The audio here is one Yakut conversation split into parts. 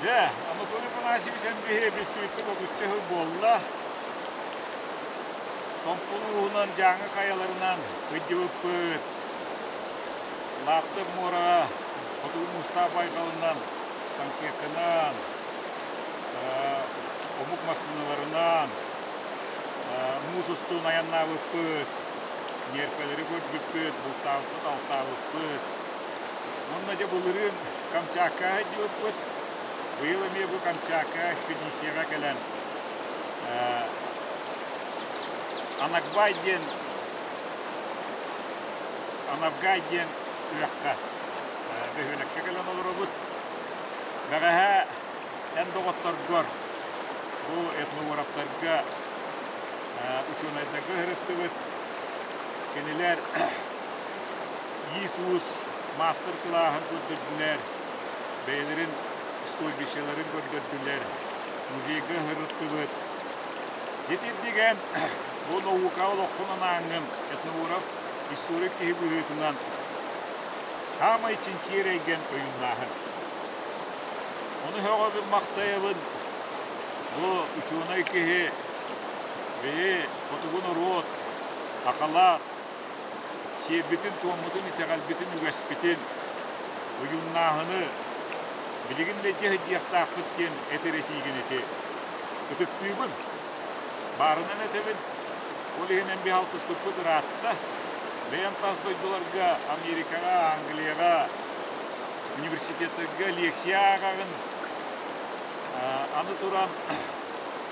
Дьэ, Анатолий Афанасьевич эн биһи билсибиппит отучча сыл буолла. Томпо улууһунан, Дьааҥы хайаларынан сылдьыбыппыт. Лаптев муораҕа Хотугу Муустаах байҕалынан, танкетынан, омук массыыналарынан муус устун айаннаабыппыт, ньиэрпэлэри көрбүппүт, бултаабыппыт, алтаабыппыт. Уонна дьэ былырыын Камчааккаҕа сылдьыбыппыт. Быйыл эмиэ бу Камчаакка экспедицияҕа кэлэн Анакбай диэн Анабгай диэн үрэххэ бөһүөлэккэ кэлэн олоробут. Бэҕэһээ эн доҕотторгор бу этнографтарга учуонайдарга ыһырыттыбыт. Кинилэр иис-уус маастар-кылааһын көрдөрдүлэр, бэйэлэрин стойбищеларын көрдөрдүлэр, музейга ыһырыттыбыт. Итирдигэн бу наука олоххун анааҥҥын этнограф, историк киһи быһыытынан саамай чинчийэр эйгэн ойууннааһын. Ону сөҕөбүн, махтайабын. Бу учуонай киһи биһи хотугу норуот, сахалар сиэрбитин-туоммутун, итэҕэлбитин, үгэспитин, ойууннааһыны билигин да илдьэ сылдьыахтаахпыт диэн этэр этиигин ити ытыктыыбын. Баарынан этэбин. Ол иһин эн биһи алтыспыппыт ыраатта. Бэйэм тас дойдуларга, Америкаҕа, Англияҕа, университеттарга лекция ааҕаҕын. Аны туран,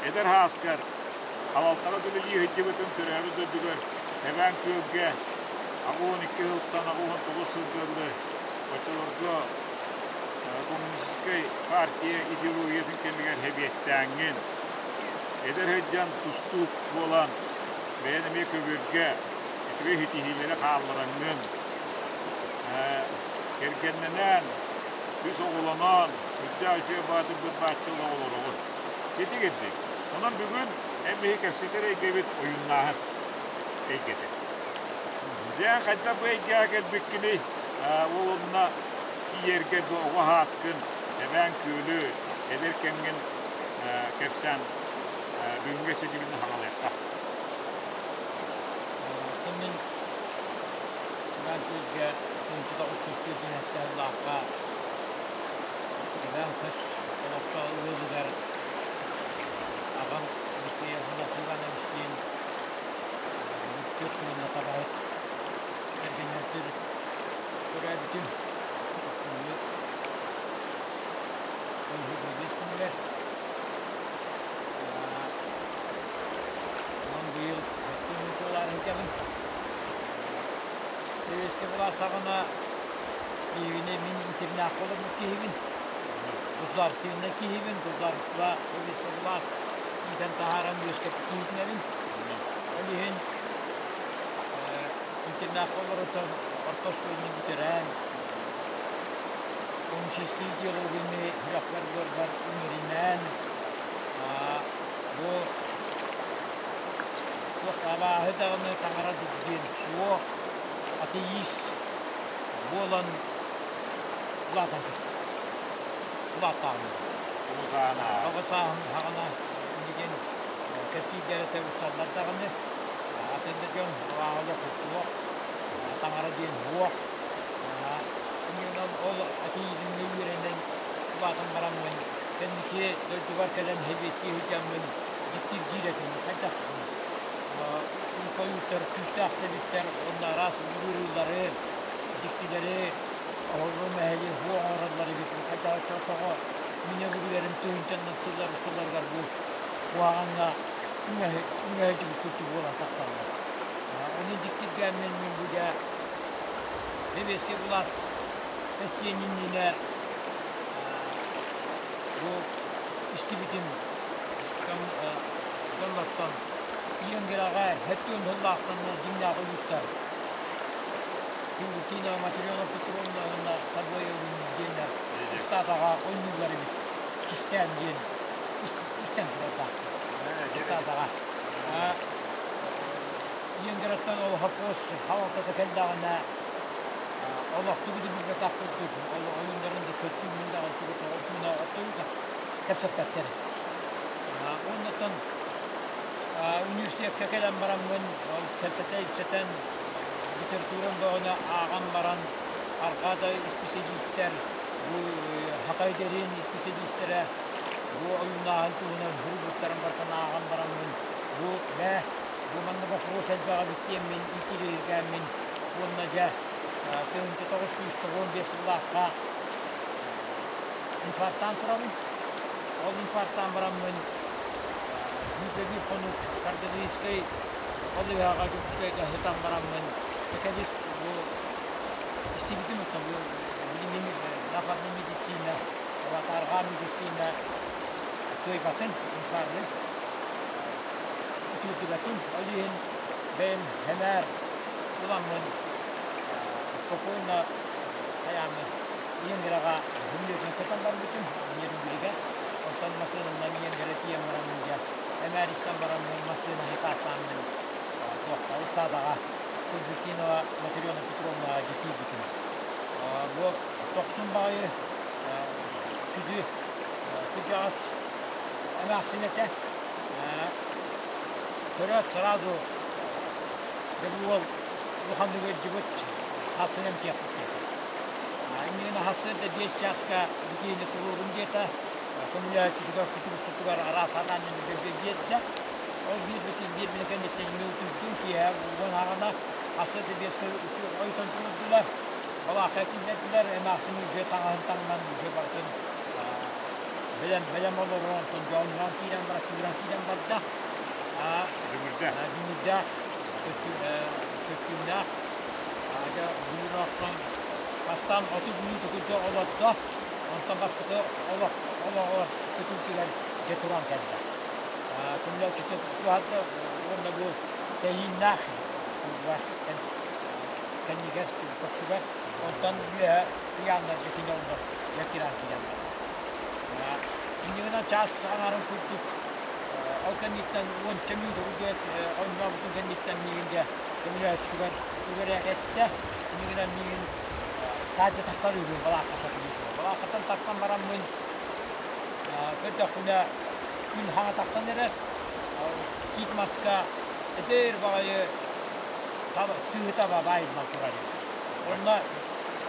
эдэр сааскар Халалтаҕа үлэлии сылдьыбытын төрөөбүт дойдугар Эбээн Күөлгэ 82 сылтан 89 сылга дылы оччолорго коммунистическай партия идеологиятын кэмигэр сэбиэттээҥҥин, эдэр сылдьан тустуук буолан бэйэн эмиэ көбүөргэ үчүгэй ситиһиилэри хааллараҥҥын, кэргэннэнэн, үс оҕолонон, үрдээх үчүгэй баатырбыт бааччы олох олороҕун. Ити кирдик. Онон бүгүн эн биһи кэпсэтэр эйгэбит ойууннааһын эйгэтэ. Дьэ, хайдах бу эйгэҕэ кэлбиккиний? Ол онно тиийэргэ бу оҕо сааскын, Эбээн Күөлү, эдэр кэмҥин кэпсээн бүгүҥҥү ситимин хаҥалыахха. Оттон мин Эбээн Күөлгэ 1994 сыллаахха Эбээн көс олохтоох ыалыгар аҕам Алексей Афанасий Ивановичтыын булчут уонна табаһыт кэргэннэр төрөөбүтүм. Тохсунньу 15 күнүгэр. Онон быйыл 70 туолаары сылдьабын. Сэбиэскэй былаас саҕана биһигини мин интернакка олорбут киһибин. Государственнай киһибин, государство сэбиэскэй былаас иитэн таһааран үөскэппит киһитинэбин. Ол иһин интернакка олорон орто оскуоланы бүтэрэн, коммунистическай идеологияны сүрэхпэр-быарбар иҥэринэн, бу туох абааһы даҕаны таҥара диэн суох, атеист буолан улаатан улааттаҕым. Оҕо сааһын саҕана инникин кэпсиирдэрэ усталлар даҕаны, атын да дьон абааһы олох суох, таҥара диэн суох. Иннинэн ол атеизмҥа үөрэнэн улаатан бараммын, кэнники дойдубар кэлэн сэбиэттии сылдьаммын дьиктиргиир этим. Хайдах ойууттар күүстээх да эбиттэр уонна араас ыарыылары, дьиктилэри оһолу мэһэйи суох оҥороллор эбит. Хайдах оччо тоҕо мин өбүгэлэрим тыһыынчаннан сыллар усталарыгар бу куһаҕаҥҥа үҥэһи курдук буолан тахсаллар. Ону дьиктиргээммин мин бу дьэ сэбиэскэй былаас эстиэн иннинэ бу истибитим дьоннортон Иенграҕа 70 сыллаахтан дьиҥнээх ойууттар Тина Матрена Петровна уонна Сабоевын диэннэр ыстаатаҕа ойнууллар эбит кистээн диэн истэн турардаахтар ыстаатаҕа. Ленинградтан ол хоппуос халалтата кэллэҕинэ олохтубут билбэтэх курдук ол ойууннарын да көстүүмүн даҕаны тугу тоҕо кэпсэппэттэр. Уоннаттан университекка кэлэн бараммын ол кэпсэтэ-ипсэтэн литературам бөҕөнү ааҕан баран арҕаа да исписэлиистэр бу Хахай Дэрин исписэлиистэрэ бу ойуунааһын туһунан суруйбуттарын барытын ааҕан бараммын бу бээ бу манна боппуруос элбэҕэ эбит диэммин интириэһиргээммин уонна дьэ 1995 сыллаахха инфарктаан турабын. Ол инфарктаан бараммын биир хонук кардиологическай балыыһаҕа Дьокуускайга сытан бараммын кэбис бу истибитим оттон бу билиҥҥи западный медицина арҕаа медицина кыайбатын инфаркты үтүөрдүбэтин ол иһин бэйэм сэмээр ыламмын спокойно хайааммын Иенграҕа Бүлүүтүн көтөн барбытым, Нерюнгригэ. Онтон массыынанан Иенгра тиийэн бараммын дьэ, эмээристэн бараммын массыына сакаастааммын туохха устаадаҕа Кульбертинова Матрена Петровнаҕа дьэ тиийбитим. Бу тохсун баҕайы сүдү кырдьаҕас эмээхсин этэ. Көрөөт сразу дьэ бу уол улаханнык ыалдьыбыт, хассын эмтиэхпит диэтэ. Иннигинэ сарсыарда 5 чааска бикиини туруорун диэтэ. Көмөлөһөөччүтүгэр, кутуруксутугар араас анаан биэрдэ. Ол биэрбитин биэрбитин кэнниттэн мин утуйдум киэһэ уон аҕана сарсыарда биэскэ ойутан туруордулар. Балаакка киллэрдилэр, эмээхсин уже таҥаһын таҥнан уже барытын бэлэм бэлэм олорор, онтон дьоонньоон киирэн баран кыыран киирэн барда. Дүҥүрдээх. Дүҥүрдээх, көстүүмнээх Дьэ, быыра охсон, бастаан оту бүлүү төгүлдэ олордо, онтон бастакы олох олоҕор көтүүтүгэр дьэ туран кэллэ. Көмөлөөччүтэ туһатта уонна бу тэйииннээх кэннигэр көхсүгэр, онтон үөһэ ыйааннарга кини онно дьэ киирэн киирэн барда. Иннигинэн чаас аҥарын курдук ол кэнниттэн уонча мүнүүтэ курдук оонньообутун кэнниттэн миигин дьэ көмөлөөччүтүгэр тугу эрэ эттэ, иннигинэн миигин таһырдьа тахсар үһүбүн балааккаттан Балааккаттан тахсан бараммын көрдөхпүнэ күн хаҥа тахсан эрэр, тиит маска эдэр баҕайы тыһы таба баайыллан турар эбит. Онно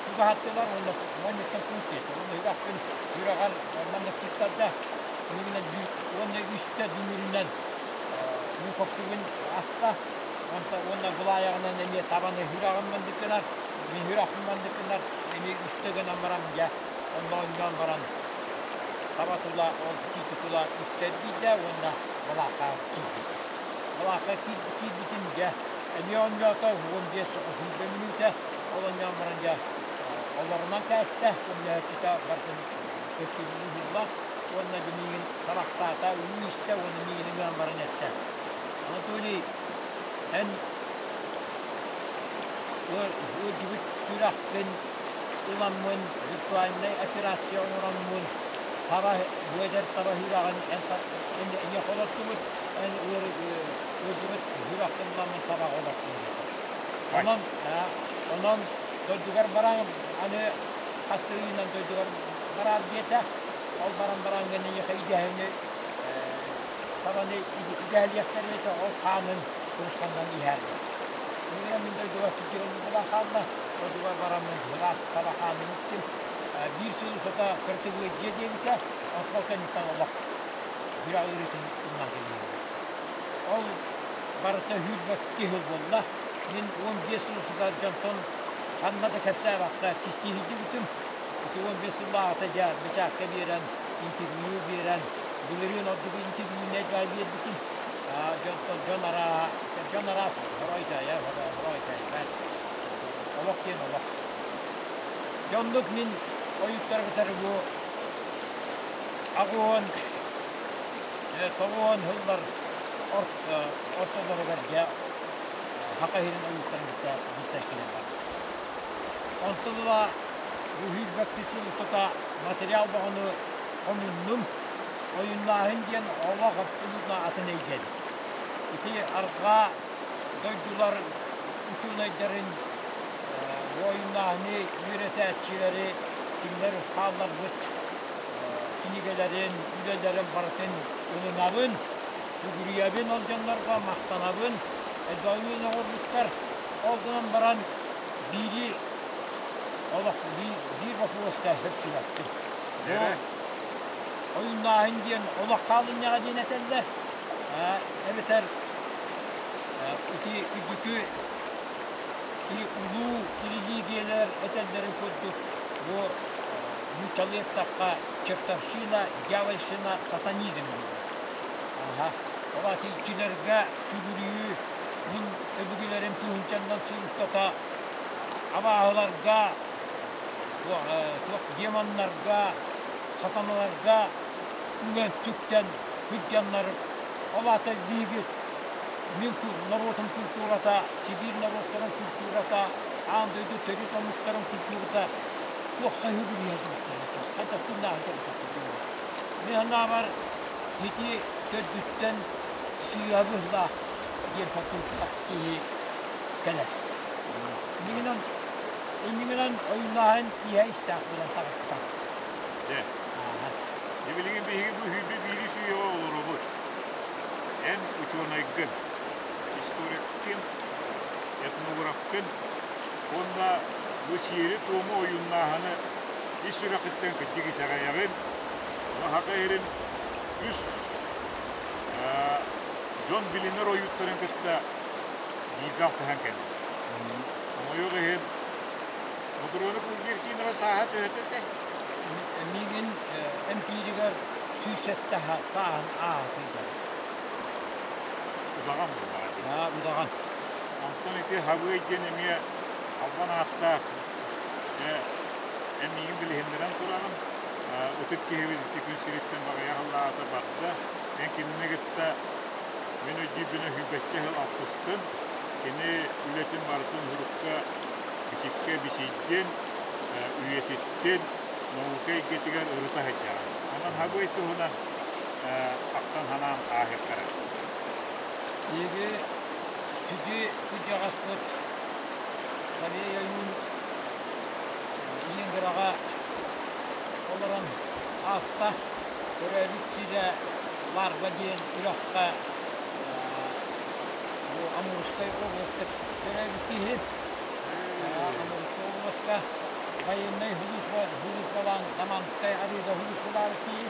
чугаһаттылар уонна монньуттан куус диэтэ. Уонна үрэхпин үрэҕэр маннык туттарда, иннигинэн уонна үстэ дүҥүрүнэн мин көхсүбүн аста. Онтон уонна былаайаҕынан эмиэ табаны сүрэҕим маннык гынар, мин сүрэхпин маннык гынар, эмиэ үстэ гынан баран дьэ онно оонньоон баран таба тула ол тиити тула үстэ эргийдэ уонна балаакка киирбит. Балаакка киирбитин дьэ эмиэ оонньоото 15 сүүрбэ мүнүүтэ ол оонньоон баран дьэ олорунан кээстэ, көмөлөһөөччүтэ барытын көстүүнү уһулла уонна дьэ миигин табахтаата, уу истэ уонна миигин ыҥыран баран эттэ. Анатолий, эн ыалдьыбыт сүрэхпин ыламмын виртуальнай операция оҥороммун таба бу эдэр таба сүрэҕин эн эйиэхэ олортубут, эн ыалдьыбыт сүрэххин ыламмын табаҕа олортум диэтэ. Онон онон дойдугар баран аны хас да ыйынан дойдугар бараар диэтэ. Ол баран бараҥҥын эйиэхэ идэһэни табаны идэһэлиэхтэрин этэ, ол хаанын курусханнан иһээрдэ. Мин мин дойдуга кирдигэ буолан хаалла. Дойдуга бараммын ыраас таба хаанын истим. Биир сыл устата кыртыбыай дьиэ диэбитэ, онтон кэнниттэн олох сүрэх ыарыытын умнан кэбиһэллэр. Ол барыта сүүрбэкки сыл буолла. Мин 15 сыл устата дьонтон ханна да кэпсээбэккэ кистии сылдьыбытым. Ити 15 сыллааҕыта дьэ бэчээккэ биэрэн, интервью биэрэн, былырыын ордук интервьюну элбэҕи биэрбитим. Дьонтон дьон арааһа, дьон араас хорой таайар, хорой таайбат. Олох диэн олох. Дьэ оннук мин ойуттары кытары бу аҕуон, тоҕуон сыллар ортолоругар дьэ Саха сирин ойууттарын кытта билсэн кэлэн барбытым. Онтон ыла бу сүүрбэкки сыл устата материал бөҕөнү хомуннум. Ойуннааһын диэн олох абсолютно атын эйгэ эбит. Ити арҕаа дойдулар учуонайдарын бу ойуннааһыны үөрэтээччилэри кинилэр хаалларбыт кинигэлэрин, үлэлэрин барытын ылынабын, сүгүрүйэбин ол дьоннорго махтанабын, элбэх үлэни оҥорбуттар. Ол гынан баран биири олох биир боппуруоска сөпсүбэппин. Бу ойууннааһын диэн олох хаалынньаҕа диэн этэллэр. Эбэтэр ити үрдүкү улуу религиялар этэллэрин курдук бу нууччалыы эттэххэ чертовщина, дьявольщина, сатанизм дииллэр. Аха. Ол аата иччилэргэ сүгүрүйүү мин өбүгэлэрим тыһыынчаннан сыл устата абааһыларга, туох демоннарга, сатаналарга үҥэн сүктэн сылдьаннар ол аата биһиги мин норуотум культурата, Сибиир норуоттарын культурата, аан дойду төрүт омуктарын культурата туохха үһүгүрүйэ сылдьар хайдах тыыннааҕы Мин санаабар ити төрдүттэн сыыһа быһыылаах диэн толкуйдаах киһи кэлэр. Иннигинэн, иннигинэн ойуулааһын иһэ истээх буолан таҕыста. Дьэ, дьэ билигин биһиги бу сүүрбэ биирис үйэҕэ олоробут. Эн учуонайгын, историккын, этнографкын уонна бу сиэри-туому ойууннааһыны ис сүрэххиттэн кырдьык итэҕэйэҕин. Саха иһирин үс дьон билинэр ойууттарын кытта бииргэ алтыһан кэллим. Хомойуох иһин, Мотуруону Кулгиркинова сааһа төһөтө этэй? Миигин эмтииригэр 107 сааһын ааһа сылдьар. Удаҕан буоллаҕа дии. Аа, удаҕан. Онтон ити Хабыай диэн эмиэ албан ааттаах эн миигин билиһиннэрэн тураҕын. Ытык киһибит ити күн сириттэн баҕайы аһыллаата барда. Эн кинини кытта мин өйдүүрбүнэ сүүрбэччэ сыл алтыстым. Кини үлэтин барытын сурукка бичиккэ бичийдин, үйэтиттин, наука эйгэтигэр ырыта сылдьаҕын. Онон Хабыай туһунан ахтан-санаан ааһыахтара. Биһиги сүдү кырдьаҕаспыт Савей ойуун Ленинграҕа олорон ааста. Төрөөбүт сирэ Ларга диэн үрэххэ бу Амурскай областка төрөөбүт киһи. Амурскай областка военнай сулууспалаан Даманскай арыыга сулууспалаабыт киһи.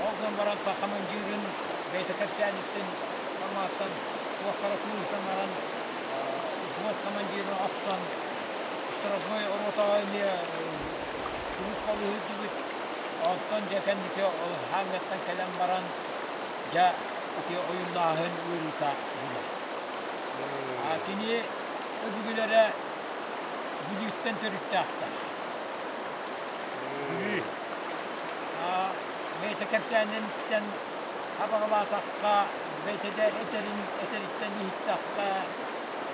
Ол гынан баран командирын бэйэтэ кэпсээниттэн Амматтан туохтара кыырсан баран взвод командирын охсон штрафной ротаҕа эмиэ сулууспалыы сылдьыбыт. Онтон дьэ кэнники хаамыаттан кэлэн баран дьэ ити ойууннааһын ыарыыта булар. Кини өбүгэлэрэ Бүлүүттэн төрүттээхтэр. Бүлүү. Бэйэтэ кэпсээниттэн хабаҕалаатахха, бэйэтэ да этэрин этэриттэн иһиттэххэ,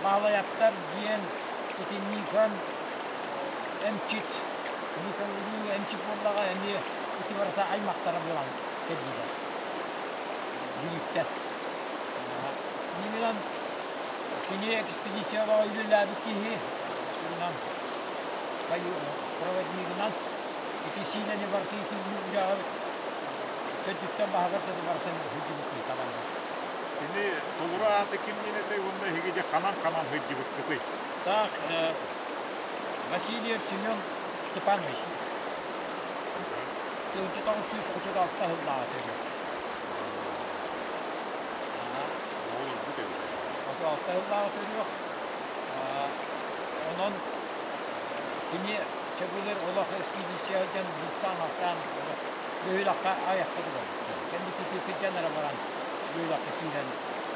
Баалайаптар диэн ити Никон эмчит, Никон улуу эмчит буоллаҕа эмиэ ити барыта аймахтара буолан кэллилэр. Бүлүүттэн. Иннинэн кини экспедицияҕа үлэлээбит киһи тугунан проводнигынан ити сиинэни барытын ити үрэҕи төрдүттэн баһыгар дылы барытын сылдьыбыт табаннар. Кини толору аата ким диэн этэй уонна эһиги дьэ ханан-ханан сылдьыбыккытый? Так, Васильев Семен Степанович. 1936 сыллааҕы төрүт. Олорбут эбит. 36 сыллааҕы төрүөх. Онон кини чөбүлэр олох экспедиция сылдьан бултаан-алтаан бөһүөлэккэ айахха турабыт. Кэнники кырдьан эрэ баран бөһүөлэккэ киирэн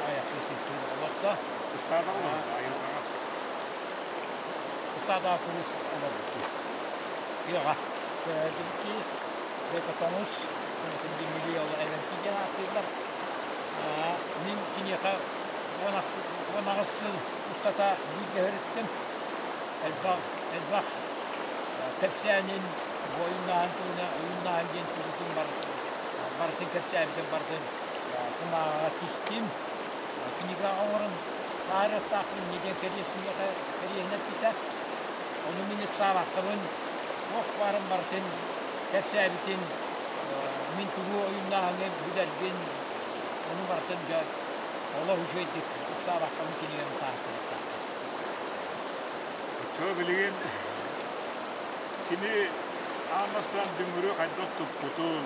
айахсыы сыл олордо. Ыстаадаҕа олорбут айылҕаҕа. Ыстаадаҕа куруук олорбут киһи. Тыаҕа төрөөбүт киһи бэйэтэ тоҥус, Дмитрий эбэҥки диэн ааттыыллар. Мин киниэхэ 18 сыл устата бииргэ сырыттым. Элбэх, элбэх кэпсээнин, буойуннааһын туһунан, ойууннааһын диэн тугутун барытын кэпсээбитин барытын кумааҕыга тистим. Кинигэ оҥорон таһаарыахтаахпын диэн кэриэс кэриэһин эппитэ. Ону мин ыксаабаккабын туох баарын барытын кэпсээбитин, мин тугу ойуннааһыны билэрбин, ону барытын дьэ олох үчүгэйдик ыксаабаккабын кинигэни таһааттарыахтаахпын. Оччоҕо билигин кини аан бастаан дүҥүрү хайдах туппутун,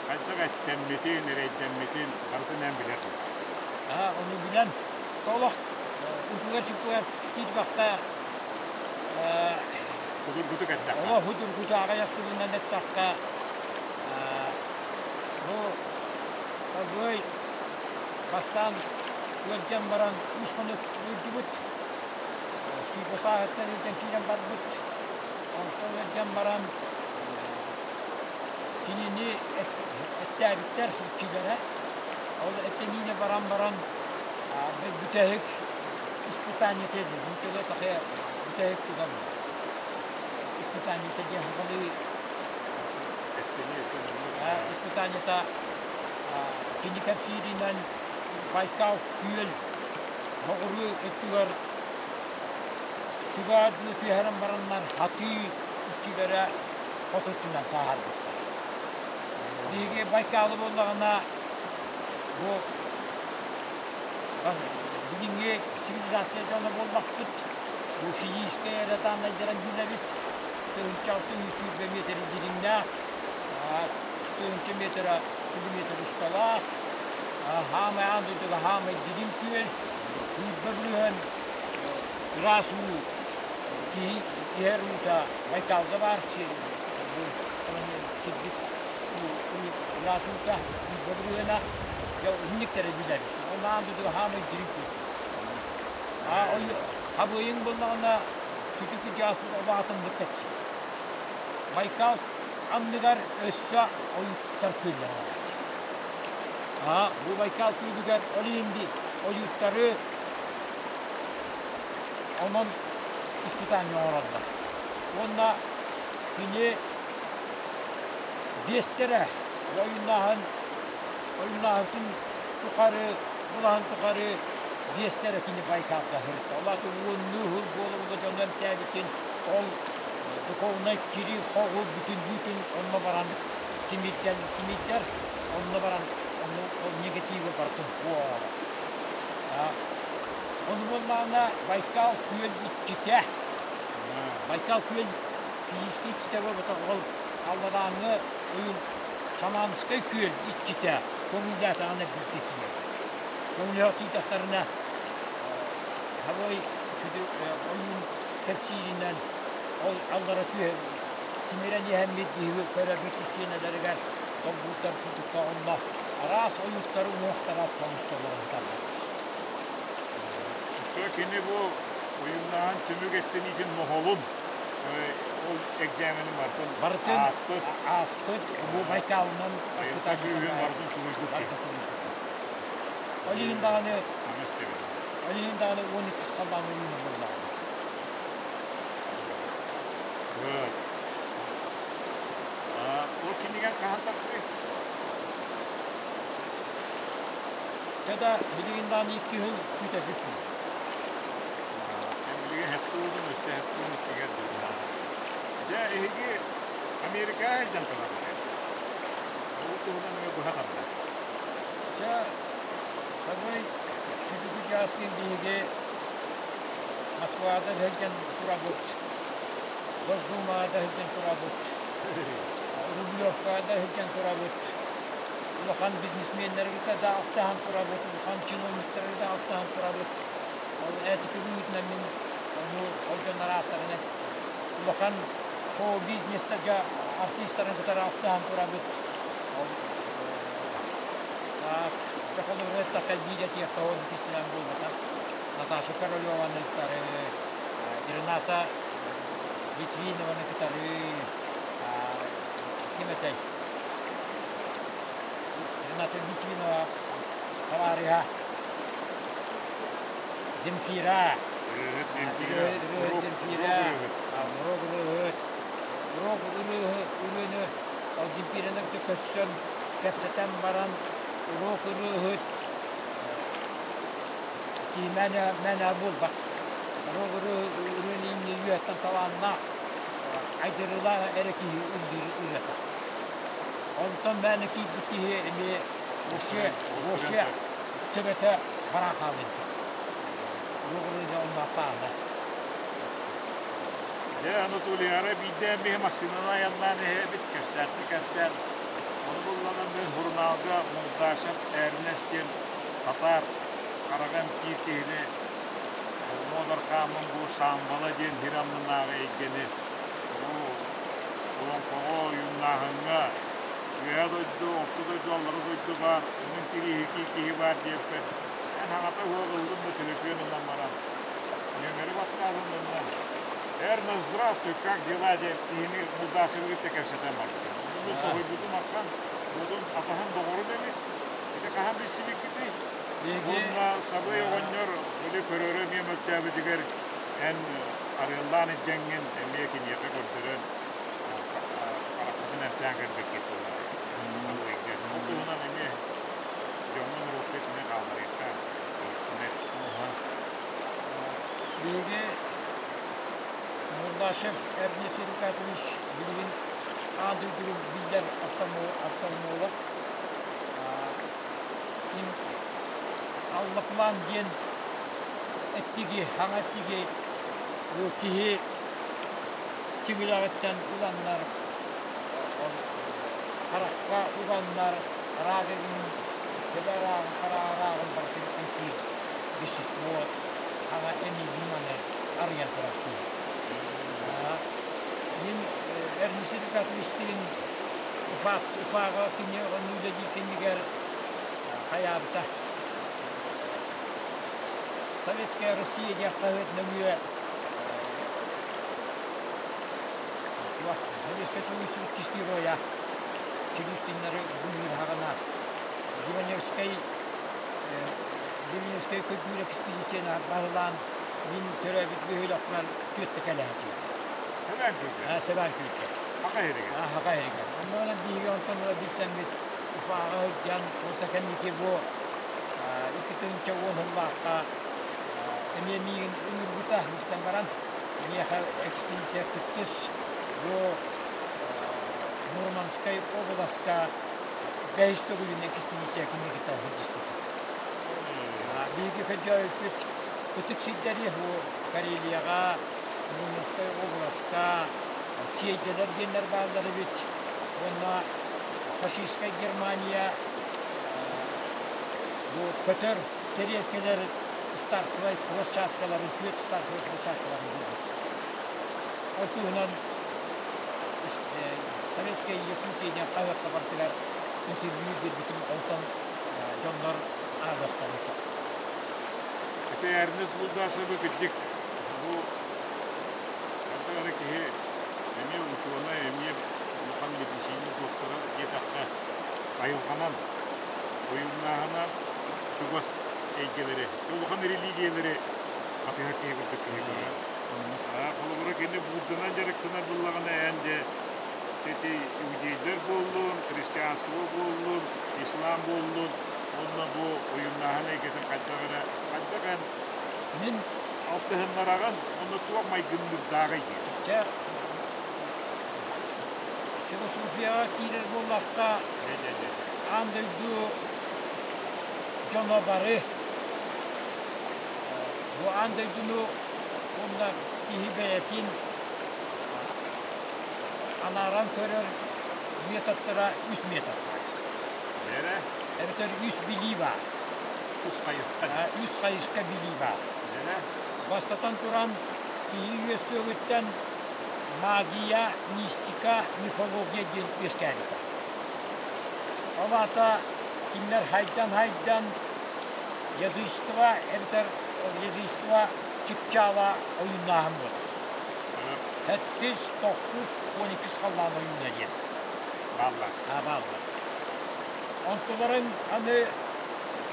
хайдах эттэммитин, эрэйдэммитин барытын эн билэр Аа, ону билэн, олох ытыгар-чуккугар киирбэххэ Судургутук эттэххэ. Олох судургуту аҕыйах тылынан эттэххэ, бу Сабыай бастаан ыалдьан баран үс хонук ыалдьыбыт. Сүүрбэ сааһыттан илдьэн киирэн барбыт. Онтон ыалдьан баран кинини эттээбиттэр иччилэрэ. Ол эттэниини баран баран бүтэһик испытание диэн нууччалыы сахая бүтэһик туган испытаниета диэн сахалыы испытаниета кини кэпсииринэн Байкал күөл соҕуруу өттүгэр тугаардыы түһэрэн бараннар хатыы иччилэрэ хоту өттүнэн сааһарбыттар. Биһиги Байкалы буоллаҕына бу билиҥҥи цивилизация дьоно буоллахпыт. Бу физическэй эрэ дааннайдаран билэбит. 1620 миэтэрэ дириҥнээх, 1000 миэтэрэ километр усталаах, хаамай аан дойдуга хаамай дириҥ күөл, күүрбэ бүрүһэн ыраас уу киһи иһэр уута Байкалга баар сирбит ыраас уута күүрбэ бүрүһүнэ дьэ инниктэрэ билэбит. Ол аан дойдуга хаамай дириҥ күөл. Хабыайыҥ буоллаҕына сүтү кыдьааспыт улаатыннык кэпсиир. Байкал анныгар өссө ойууттар күөллэрэ баар. Аа, бу Байкал күөлүгэр ол иһин ойууттары онон испытание оҥороллор. Уонна кини биэстэрэ ойуннааһын ойуннааһытын тухары булаһын тухары биэстэрэ кини Байкалга сырытта. Ол аата уоннуу сыл буола-буола дьону эмтээбитин ол духовнай кири-хоҕу бүтүннүүтүн онно баран тимирдэн тимирдэр, онно баран ону ол негативы барытын буола. Ону буоллаҕына Байкал күөл иччитэ. Байкал күөл физическэй иччитэ буолбатах, ол алларааҥҥы ойун Шаманскай күөл иччитэ көҥүллээтэҕинэ биирдэ тиийэр. Көҥүлүһэ тиийдэхтэринэ Хабой ойуун кэпсииринэн ол аллара түһэ тимирэн иһэммит биһиги көрөбүт истиэнэлэригэр долбуурдар курдукка онно араас ойууттары уҥуохтара тоҥустолоро сыталлар. Кини бу ойууннааһын түмүк эттиниитин моһолун ол экзамены барытын барытын ааспыт ааспыт бу Байкалынан күүһүн барытын тулуйбут Ол иһин даҕаны ол иһин даҕаны 12 халлаан ойууна буоллаҕа. Вот. Ол кинигэн хаһан тахсыы? Чэ да, билигин даҕаны икки сыл күүтэрбит Эн билигин хэттуунун өссө хэттуун иккигэр Дьэ, эһиги Америкаҕа сылдьан тураргыт. Ол туһунан эмиэ быһа тарда. Дьэ, сабай сүдү дьаастыын биһиги Москвада сылдьан турабыт, Госдумаҕа да сылдьан турабыт, Рублевкаҕа да сылдьан турабыт, улахан бизнесменнэргэ да алтыһан турабыт, улахан чиновниктарга да алтыһан турабыт. Ол этика быһыытынан мин ону ол дьоннор ааттарын улахан шоу-бизнестарга артистарын кытары алтыһан турабыт. Ол дьэ холобура эттэххэ биир этиэххэ ол иккистээн буолбатах. Наташа Королеваны кытары, Рената Литвинованы кытары, ким этэй? Рената Литвинова табаарыһа Земфира. Земфира. Рок ырыаһыт. Рок ырыаны ол Земфираны кытта көрсөн, кэпсэтэн баран рок ырыаһыт киһи мээнэ буолбат. Рок ырыаны инньэ үөһэттэн талааннаах. айдарыылаах эрэ киһи ыллыыр ырыата. Онтон мээнэ киирбит киһи эмиэ вообще вообще төбөтө баран хаалыан сөп. Уоҕурууга онноохтааһына. Дьэ, Анатолий, арай биирдэ эмиэ массыынанан айаннаан иһэбит, кэпсээттэ кэпсээн. Ону булланан мин сурунаалга Мулдашев Эрнест диэн татаар хараҕа эмтиир киһини Муодар хааммын бу Саамбала диэн сир аннынааҕы эйгэни бу олоҥхоҕо ойууннааһыҥҥа Үөһэ дойду, Орто дойду, Аллара дойду баар, онон кирииһикии киһи баар диэбиппэр, эн аҕата уол ыллым да төлөпүөн ылан баран, нүөмэри баттаатым уонна Эрнест, здравствуй, как дела диэн киһини Мулдашевы кытта кэпсэтэн барбытым. Онно соһуйбутум аххан, буотун атаһын доҕорум эбит. Ити хаһан билсибиккитий? Уонна Сабый оҕонньор били көрөрө эмиэ мөлтөөбүтүгэр эн арыаллаан илдьэҥҥин эмиэ киниэхэ көрдөрөн харахпытын эмтээн кэлбиккит Абыйга. Ол туһунан эмиэ дьоҥҥо норуокка итини хаалларыахха иһиттинэр. Биһиги Мурдашев Эрнест Эрикатович билигин аан дойдуга биллэр офтальмолог. Аллаплан диэн эттиги, хаҥа эттиги бу киһи тиҥилэҕиттэн ыланнар, харахха уганнар араак эҥин, төбө арааҕын, хара арааҕын барытын эмтиир вещество хаҥа эмиий ньыманы арыйан турар киһи. Мин Эрнест Эрикатовичтыын Уфаҕа кини онно үлэлиир кэмигэр хайаабыта. Советская Россия диэн хаһыат нөҥүө Советскай Союз иккис геройа Челюскиннары быыһаҕына Ливаневскай Ливаневскай көрдүүр экспедицияны баһылаан мин төрөөбүт бөһүөлэкпэр түөртэ кэлээччи. Сэбээн Күөлгэ. Сэбээн Күөлгэ. Хака иһиригэр. Хака иһиригэр. Онно биһиги онтон ыла билсэммит Уфаҕа сылдьан, уонна кэнники бу 2010 сыллаахха эмиэ миигин ыҥырбыта истэн баран, миэхэ экспедиция кыттыс бу Мурманскай обласка бэһис төгүлүн экспедиция кинигитэ сылдьыспытым. Биһиги көрдөөбүппүт ытык сирдэри бу Карелияҕа, Мурманскай обласка сиэйдэлэр диэннэр бааллар эбит уонна фашистскай Германия бу көтөр тэриэлкэлэр стартовай площадкаларын, түөрт стартовай площадкаларын булбут. Ол туһунан Советская Якутия диэн хаһыакка барытыгар интервью биэрбитим, онтон дьоннор ааҕыахтарын сөп. Ити Эрнест Булдашевы кырдьык бу ханнык эрэ киһи эмиэ учуонай, эмиэ улахан мэдиссиинэ дуоктара диэтэххэ, айылҕанан, ойууннааһынан чугас эйгэлэри, улахан религиялэри батыһар киһи курдук киһи көрөр. Холобура, кини Будданан дьарыктанар буоллаҕына, эн дьэ ити иудейдэр буоллун, христианство буоллун, ислам буоллун, уонна бу ойууннааһын эйгэтин хайдах эрэ хайдах эн Мин алтыһыннараҕын уонна туох майгынныырдааҕый диэн. Дьэ, философияҕа киирэр буоллахха, аан дойду дьоно бары бу аан дойдуну уонна киһи бэйэтин анааран көрөр методтара үс метод баар. Эбэтэр үс билии баар. Үс хайысха. Үс хайысха билии баар. Бастатан туран, киһи үөскүөҕүттэн магия, мистика, мифология диэн үөскээбитэ. Ол аата кинилэр хайдан-хайдан язычество эбэтэр язычество чыпчаала ойууннааһын буолар. Сэттис, тохсус, уон иккис халлаан ойууна диэн. Бааллар. Бааллар. Онтуларын аны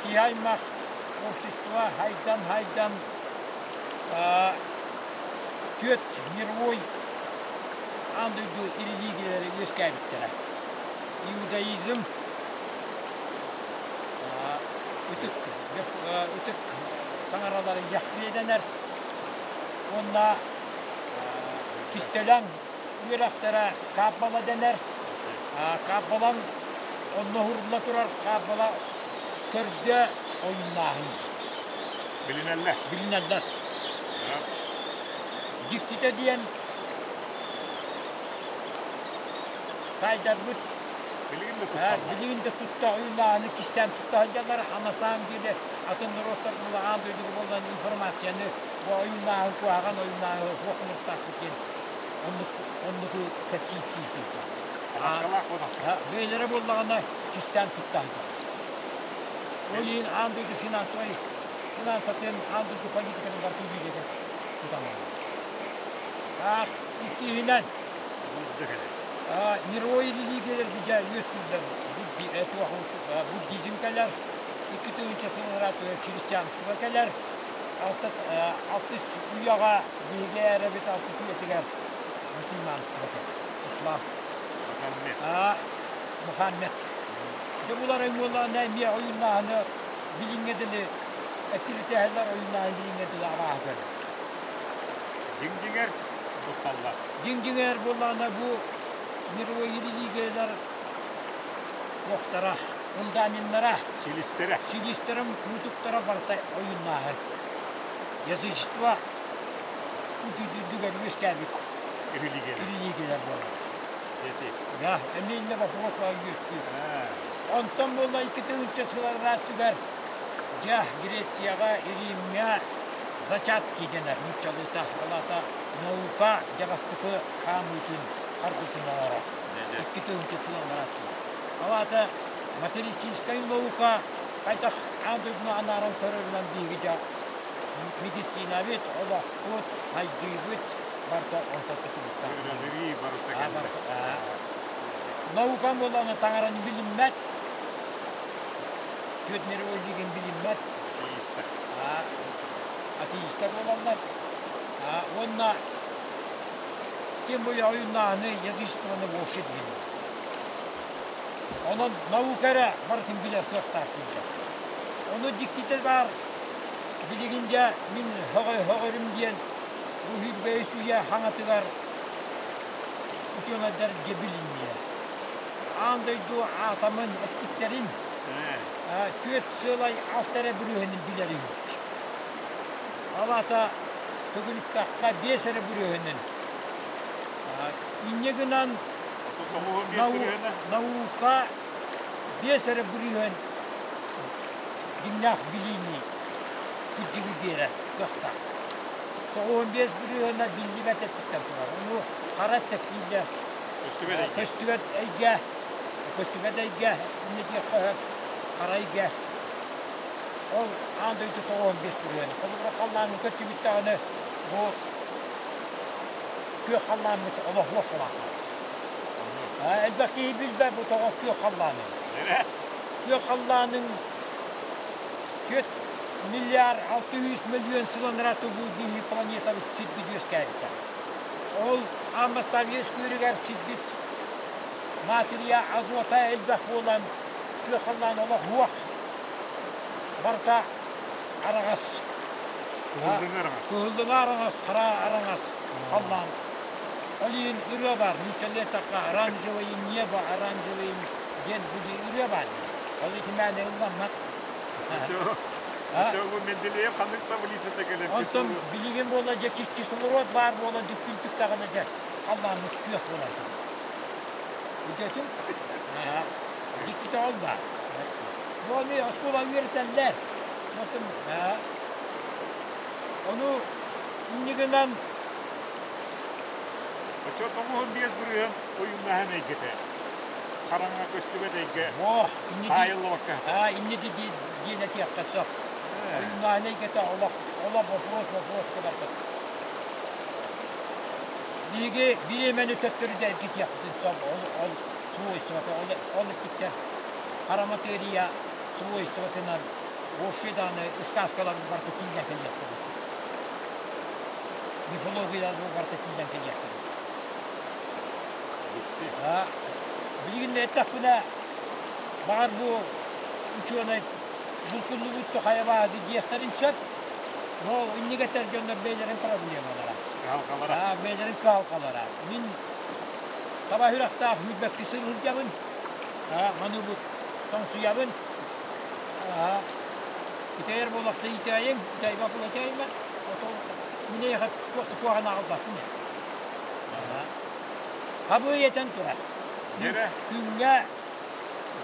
киһи аймах общество хайдан-хайдан түөрт мировой аан дойду религиялара үөскээбиттэрэ. Иудаизм, ытык, ытык таҥаралары Яхве дэнэр уонна кистэлэҥ үөрэхтэрэ Каббала дэнэр. Каббалан онно уһурулла турар Каббала төрдө ойууннааһын. Билинэллэр. Билинэллэр. Дьиктитэ диэн таайдарбыт Билигин да тутталлар. Билигин да тутта ойууннааһыны кистээн тутта сылдьаллар. На самом деле атын норуоттар аан дойдуга буолан информацияны бу ойууннааһын куһаҕан ойууннааһы суох оҥоруохтаахпыт диэн оннук оннуку кэпсии сылдьар. Абаккалаах буолан. Бэйэлэрэ буоллаҕына кистээн тутта сылдьар. Ол иһин аан дойду финансовай финансатын аан дойду политикатын барытын бииргэ туталлар. Так, иккиһинэн мировой религиялар дьэ үөскүүллэр. Буддизм кэлэр, 2000 сыл ыраатыгар христианство кэлэр, алтыс үйэҕэ биһиги эрэбит алтыс үйэтигэр мусульманство кэлэр, ислам. Мухаммед. Мухаммед. Дьэ булар уоллаана эмиэ ойууннааһыны билиҥҥэ дылы эккирэтиһэллэр ойууннааһын билиҥҥэ дылы абааһы көрөр. Дьиҥ-дьиҥэр тутталлар. Дьиҥ-дьиҥэр буоллаҕына бу мировой религиялар туохтара, фундаменнара, силистэрэ, силистэрэ мутуктара барыта ойууннааһын. Язычество үрдүгэр үөскээбит религиялэр. Религиялэр буолар. Да, эмиэ иннэ вопрос баар үөскүүр. Онтон буолла 2000 сыллар дьэ Грецияҕа, Римҥэ зачатки дэнэр нууччалыыта, ол аата наука дьэ бастакы хаамыытын харгытын оҥорор. 2000 сыллар Ол аата материалистическай наука хайдах аан дойдуну анааран көрөрүнэн биһиги дьэ медицинабыт, олохпут, хайдыыбыт барыта онтон тутулуктаах. Үөрэҕирии барыта кэллэ. Наука буолан таҥараны билиммэт, түөрт мировой лигин билиммэт. Атеистар. Атеистар буолаллар. Уонна тем более ойууннааһыны язычествоны вообще билиммэт. Онон наука эрэ барытын билэр кыахтаах дииллэр. Ону дьиктитэ баар, билигин дьэ мин һөҕөрүм диэн бу сүүрбэһис үйэ хаҥатыгар учуонайдар дьэ билиннилэр. Аан дойду атомын эттиктэрин түөрт сыалай алта эрэ бүрүөһүнүн билэр үһүбүт. Ол аата төгүрүктэххэ биэс эрэ бүрүөһүнүн. Инньэ гынан наука биэс эрэ бүрүөһүн дьиҥнээх билиини кырдьыгы биэрэр кыахтаах. 95 бүрүөһүнэ биллибэт эттиктэн турар. Ону хара эттиктииллэр. Көстүбэт эйгэ. Көстүбэт эйгэ. Көстүбэт эйгэ. Инньэ диэххэ сөп. Хара эйгэ. Ол аан дойду 95 бүрүөһүнэ. Холобура халлааҥҥа көттүбүт даҕаны бу күөх халлааммыт олох суох буолаахтаах. Элбэх киһи билбэт бу тоҕо күөх халлааны. Күөх халлааныҥ 4 миллиард 600 миллион сыл анараа бу биһиги планетабыт сирбит үөскээбитэ. Ол аан бастаан үөскүүрүгэр сирбит натрия, азота элбэх буолан күөх халлаан олох уох барыта араҕас. Кыһыллыҥы араҥас. Кыһыллыҥы араҥас, хара араҥас халлаан. Ол иһин ырыа баар, нууччалыы эттэххэ оранжевое небо, оранжевое диэн бу ырыа баар. Ол итимээни ылламмат. Оччоҕо Менделеев ханнык таблицата кэлэн Онтон билигин буола дьэ кислород баар буолан күн түктэҕинэ дьэ халлааммыт күөх буолар. Үтүөтүн? Дьиктитэ ол баар. Бу ону оскуола үөрэтэллэр. Ону иннигинэн Оччо 95 бырыһыан ойууннаһан эйгэтэ. Хараҥа көстүбэт эйгэ. О, Таайыллыбакка. Аа, инни диэн этиэххэ сөп. Ойууннаһан эйгэтэ олох олох вопрос вопроска барбат. Биһиги бириэмэни төттөрү да эргитиэхпитин сөп. Ол ол свойствота ол ол эттиктэр хара материя свойствотынан вообще даҕаны сказкалар барыта тиийэн кэлиэхтэрин сөп. Мифологиялар барыта тиийэн кэлиэхтэрин сөп. Билигин эттэхпинэ, баҕар бу учуонай булкуллубут хайа баады диэхтэрин сөп. Но инник этэр дьоннор бэйэлэрин проблемалара. Кыһалҕалара. Бэйэлэрин кыһалҕалара. Мин Таба сүрэхтээх сүүрбэкки сыл сылдьабын. Маны бу тоҥсуйабын. Итэйэр буоллахта итэйиҥ, итэйбэт буола итэйимэ. Мин эйиэхэ туох да куһаҕаны аҕалбаппын. Хабыы этэн турар. Күҥҥэ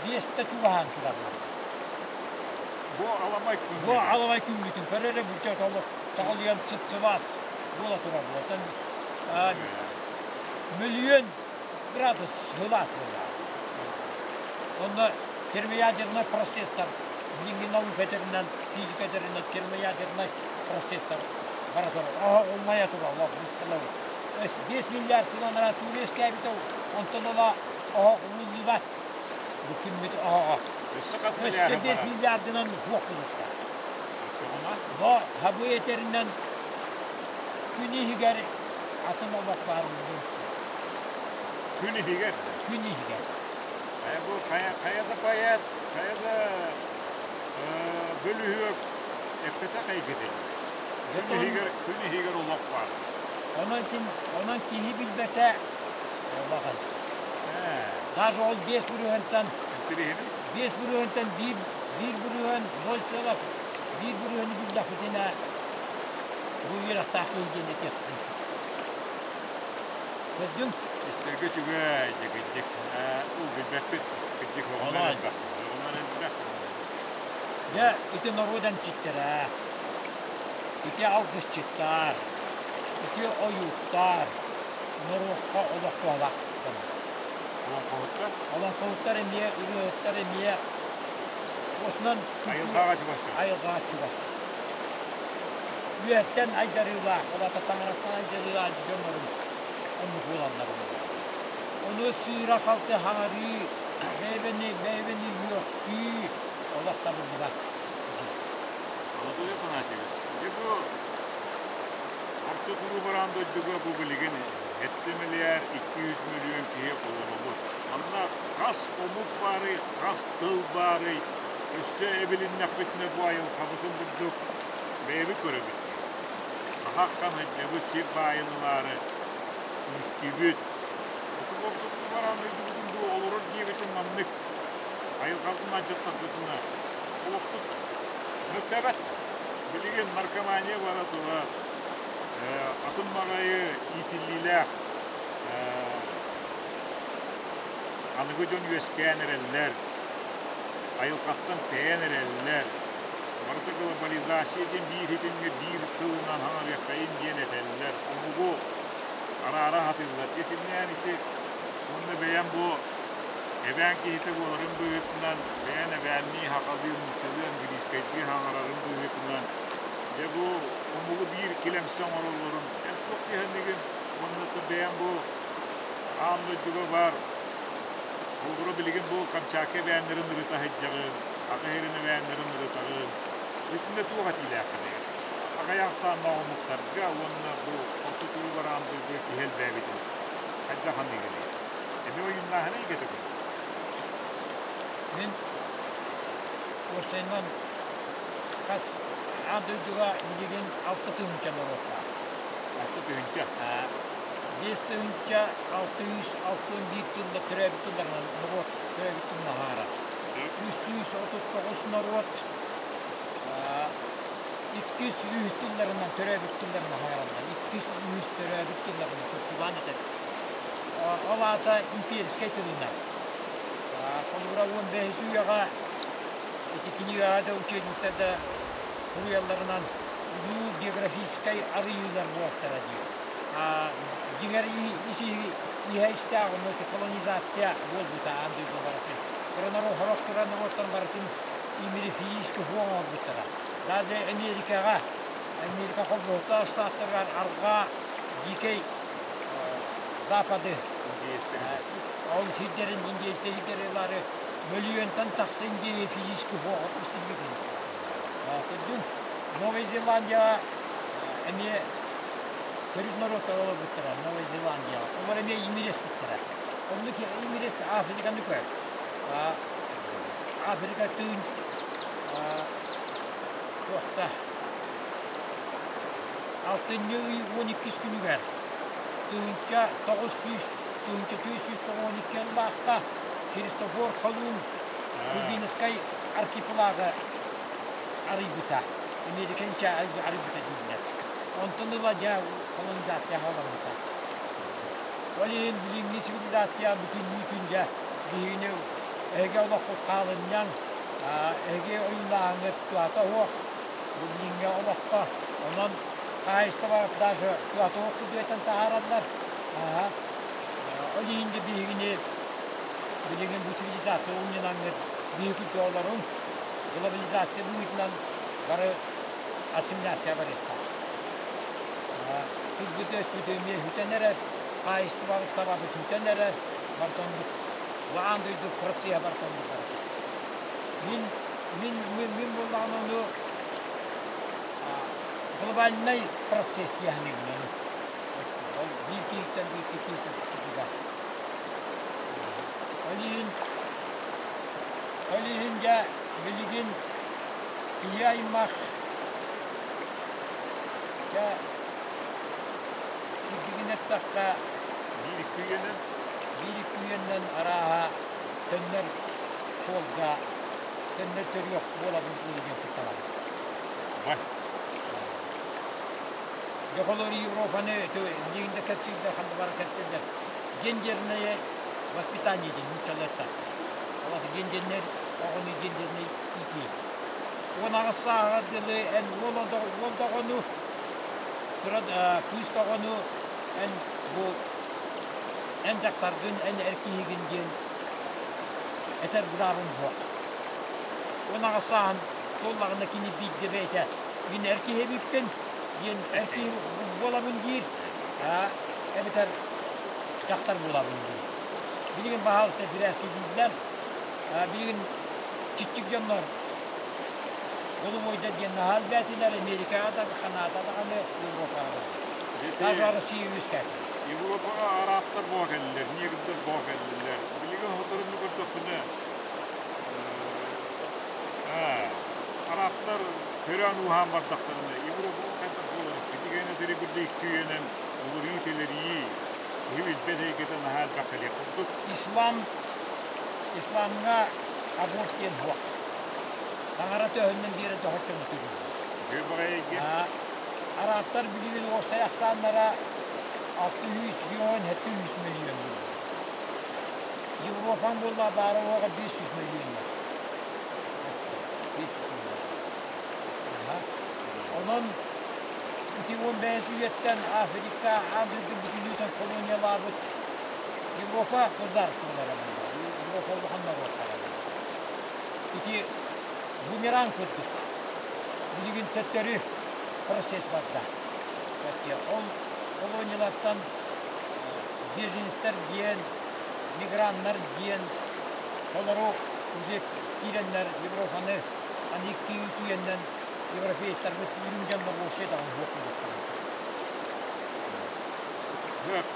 биэстэ чугаһаан турар. Бу аламай күҥҥүтүн. Бу аламай күҥҥүтүн көр эрэ бучча толук саҕалыйан сып-сыбаас буола турар. Оттон мөлүйүөн градус сылаас буолла. Онно термоядернай процесстар, билиҥҥи наука этэринэн, физика этэринэн термоядернай процесстар бара турар. Оһох умайа турар, 5 миллиард сыл анараа туур үөскээбитэ, онтон ыла оһох ууллубат. Бу күммүт оһоҕо. Өссө хас Өссө 5 миллиардынан суох буолуохтаах. Но хабыы этэринэн күн иһигэр атын олох баар буолуон сөп. Күн иһигэр? Күн иһигэр. Хайа бу хайа, хайа да поэт, хайа да бөлүһүөк эппэтэх эйгэтин. Күн иһигэр, күн иһигэр олох баар. Онон, ким, онон киһи билбэтэ улахан. Даже ол биэс бырыһыантан биэс бырыһыантан биир биир бырыһыан ноль целых биир бырыһыаны биллэхпитинэ бу үөрэхтээх киһи диэн этиэхпитин сөп. Көрдүҥ? Истэргэ үчүгэй, дьигиддик. Уу билбэппит, кырдьык оҕонон элбэх. Оҕонон элбэх. Дьэ, ити норуот эмчиттэрэ, ити алгысчыттар, ити ойууттар норуокка олох туһалаах дьоннор. Олоҥхоһуттар? Олоҥхоһуттар эмиэ, ырыаһыттар эмиэ уосунан Айылҕаҕа чугас дьон. Айылҕаҕа чугас. Үөһэттэн айдарыылаах, ол аата таҥараттан айдарыылаах дьоннорун оннук буолаллар. Ону сыыра-халты хаҥарыы, бэйэбэни, бэйэбэни үөхсүү олох табыллыбат дьиэ. Анатолий Афанасьевич, дьэ бу орто туруу бараан дойдуга бу билигин сэттэ миллиард 200 мөлүйүөн киһи олоробут. Манна хас омук баарый, хас тыл баарый, өссө эбилиннэхпитинэ бу айылҕабытын курдук бэйэбит көрөбүт. Хахаххан сылдьабыт сир баайын ылаары үктүүбүт. Оту ордук бараан дойдубутун дуу олорор диэбитин маннык айылҕабытын алдьаттарбытына олохпут мөлтөөбөт. Билигин наркомания бара турар, атын баҕайы иитиллиилээх аныгы дьон үөскээн эрэллэр, айылҕаттан тэйэн эрэллэр. Барыта глобализация диэн биир ситимҥэ биир тылынан хаҥарыаххайын диэн этэллэр. Омугу араара сатыыллар. Итиннээн ити уонна бэйэм бу эбээн киһитэ буоларым быһыытынан, бэйэн эбээннии, сахалыы, нууччалыы, английскайдыы хаҥарарым быһыытынан, дьэ бу омугу биир килэмсэ оҥороллорун эн туох диэхинигин уонна бэйэм бу аан дойдуга баар Холобура билигин бу Камчатка эбээннэрин ырыта сылдьаҕын, Саха сирин эбээннэрин ырытаҕын. Итиннэ туох этиилээххиний? Аҕыйах ахсааннаах омуктарга уонна бу орто туруу бараан дойдуга киһи элбээбитин хайдах саныыгыный? Эмиэ ойууннааһын эйгэтэ дуо? Мин уопсайынан хас аан дойдуга билигин 6000 норуоттаах. 6000? 5661 тылла төрөөбүт тылларынан норуот төрөөбүт тылын аһаара. 339 норуот иккис үһүс тылларынан төрөөбүт тылларын аһаараллар. Иккис үһүс төрөөбүт тылларынан чопчулаан этэр. Ол аата имперскэй тылынан. Холобура 15 үйэҕэ ити кинигэҕэ да учебниктар да суруйалларынан улуу географическай арыйыылар буолтара диир. Дьиҥэр иһэ истээх онно колонизация буолбута аан дойду барытын. Сорох турар норуоттан барытын имири физически хуо оҥорбуттара. Даже Америкаҕа, Америка холбоһуктаах штаттарыгар арҕаа дикэй запады ол сирдэрин индейстэр сирдэрин мөлүйүөнтэн тахса индейи физически хуо истибит. Көрдүҥ, Новая Зеландияҕа эмиэ төрүт норуоттар олорбуттара Новая Зеландияҕа. Олор эмиэ имириэспиттэрэ. Оннук имириэс Африканы көр. Африка тыын туохта алтынньы ый 12 күнүгэр 1900 1492 сыллаахха Христофор Колумб Кубинскай архипелагы арыйбыта. Американ арыйбыта дииллэр. Онтон ыла дьэ колонизация хаалламмыта. Ол иһин билиҥҥи цивилизация бүтүннүүтүн дьэ биһигини эһиги олоххут хаалынньаҥ, эһиги ойуулааһыҥҥыт туһата суох бу билиҥҥи олоххо. Онон хаһаайыстыба даже туһата суох курдук таһаараллар. Ол иһин де биһигини билигин бу цивилизация умньанаҥҥыт биһиги олорун глобализация быһыытынан бары ассимиляция барыахтаах. Тылбыт өспүт эмиэ сүтэн эрэр, хаһаайыстыбабыт табабыт сүтэн эрэр, бартонбут аан дойду процеһа бартонбут барыта. Мин мин мин мин буоллаҕына ону глобальнай процесс дии саныыбын ону. Ол биир киһиттэн биир киһиттэн тутулуга. Ол иһин ол иһин дьэ билигин киһи аймах дьэ кирдигин эттэххэ Биир-икки үйэнэн биир-икки үйэнэн арааһа төннөр суолга төннөр төрүөх буолабын буолуо диэн куттанабын. Бай. Дьохолор Европаны билигин да кэпсииллэр, ханна бары кэпсииллэр. Гендерное воспитание диэн нууччалыы эттэххэ. Ол аата гендернэй оҕону гендернэй иитии. 18 сааһыгар дылы эн уол уол доҕону, кыра кыыс доҕону эн бу эн дьахтаргын, эн эр киһигин диэн этэр быраабым суох. 18 сааһын туоллаҕына кини биирдэ бэйэтэ мин эр киһи эбиппин диэн эр киһи буолабын диир, эбэтэр дьахтар буолабын диир. Билигин баһаалыста бирээсийдииллэр, билигин чиччик дьоннор голубойдар диэн наһаа элбээтилэр, Америкаҕа да, Канада даҕаны, Европаҕа даҕаны. Даже Россия үөскээтэ. Европаҕа араабтар буола кэллилэр, негрдэр буола кэллилэр. Билигин соторуну көрдөхпүнэ, Араптар төрөөн-ууһаан бардахтарына, Европа хайдах буолар иккитигэнэ төрүбүрдэ икки үйэнэн уларыы-тэлэрии, киһи билбэт эйгэтэ наһаа элбэх кэлиэх курдук. Ислам, исламҥа аборт диэн суох. Таҥара төһөннөн биэрэ доҕоччону түһүүллэр. Үчүгэй баҕайы эйгэ. Араптар билигин уопсай ахсааннара 650 миллион буолла. Европаҥ буолла баара уоҕа 500 миллионнар. 500 миллион. Онон ити 15 үйэттэн Африка аан дойду бүтүннүүтүн колониялаабыт Европа государстволара буолла. Европа улахан норуоттара буолла. Ити бумеранг курдук. Билигин төттөрү процесс барда. Ол колониялартан беженецтэр диэн, миграннар диэн толору уже киирэннэр Европаны аны икки-үс үйэннэн европеецтарбыт үрүҥ дьоннор вообще даҕаны суох буолуохтара.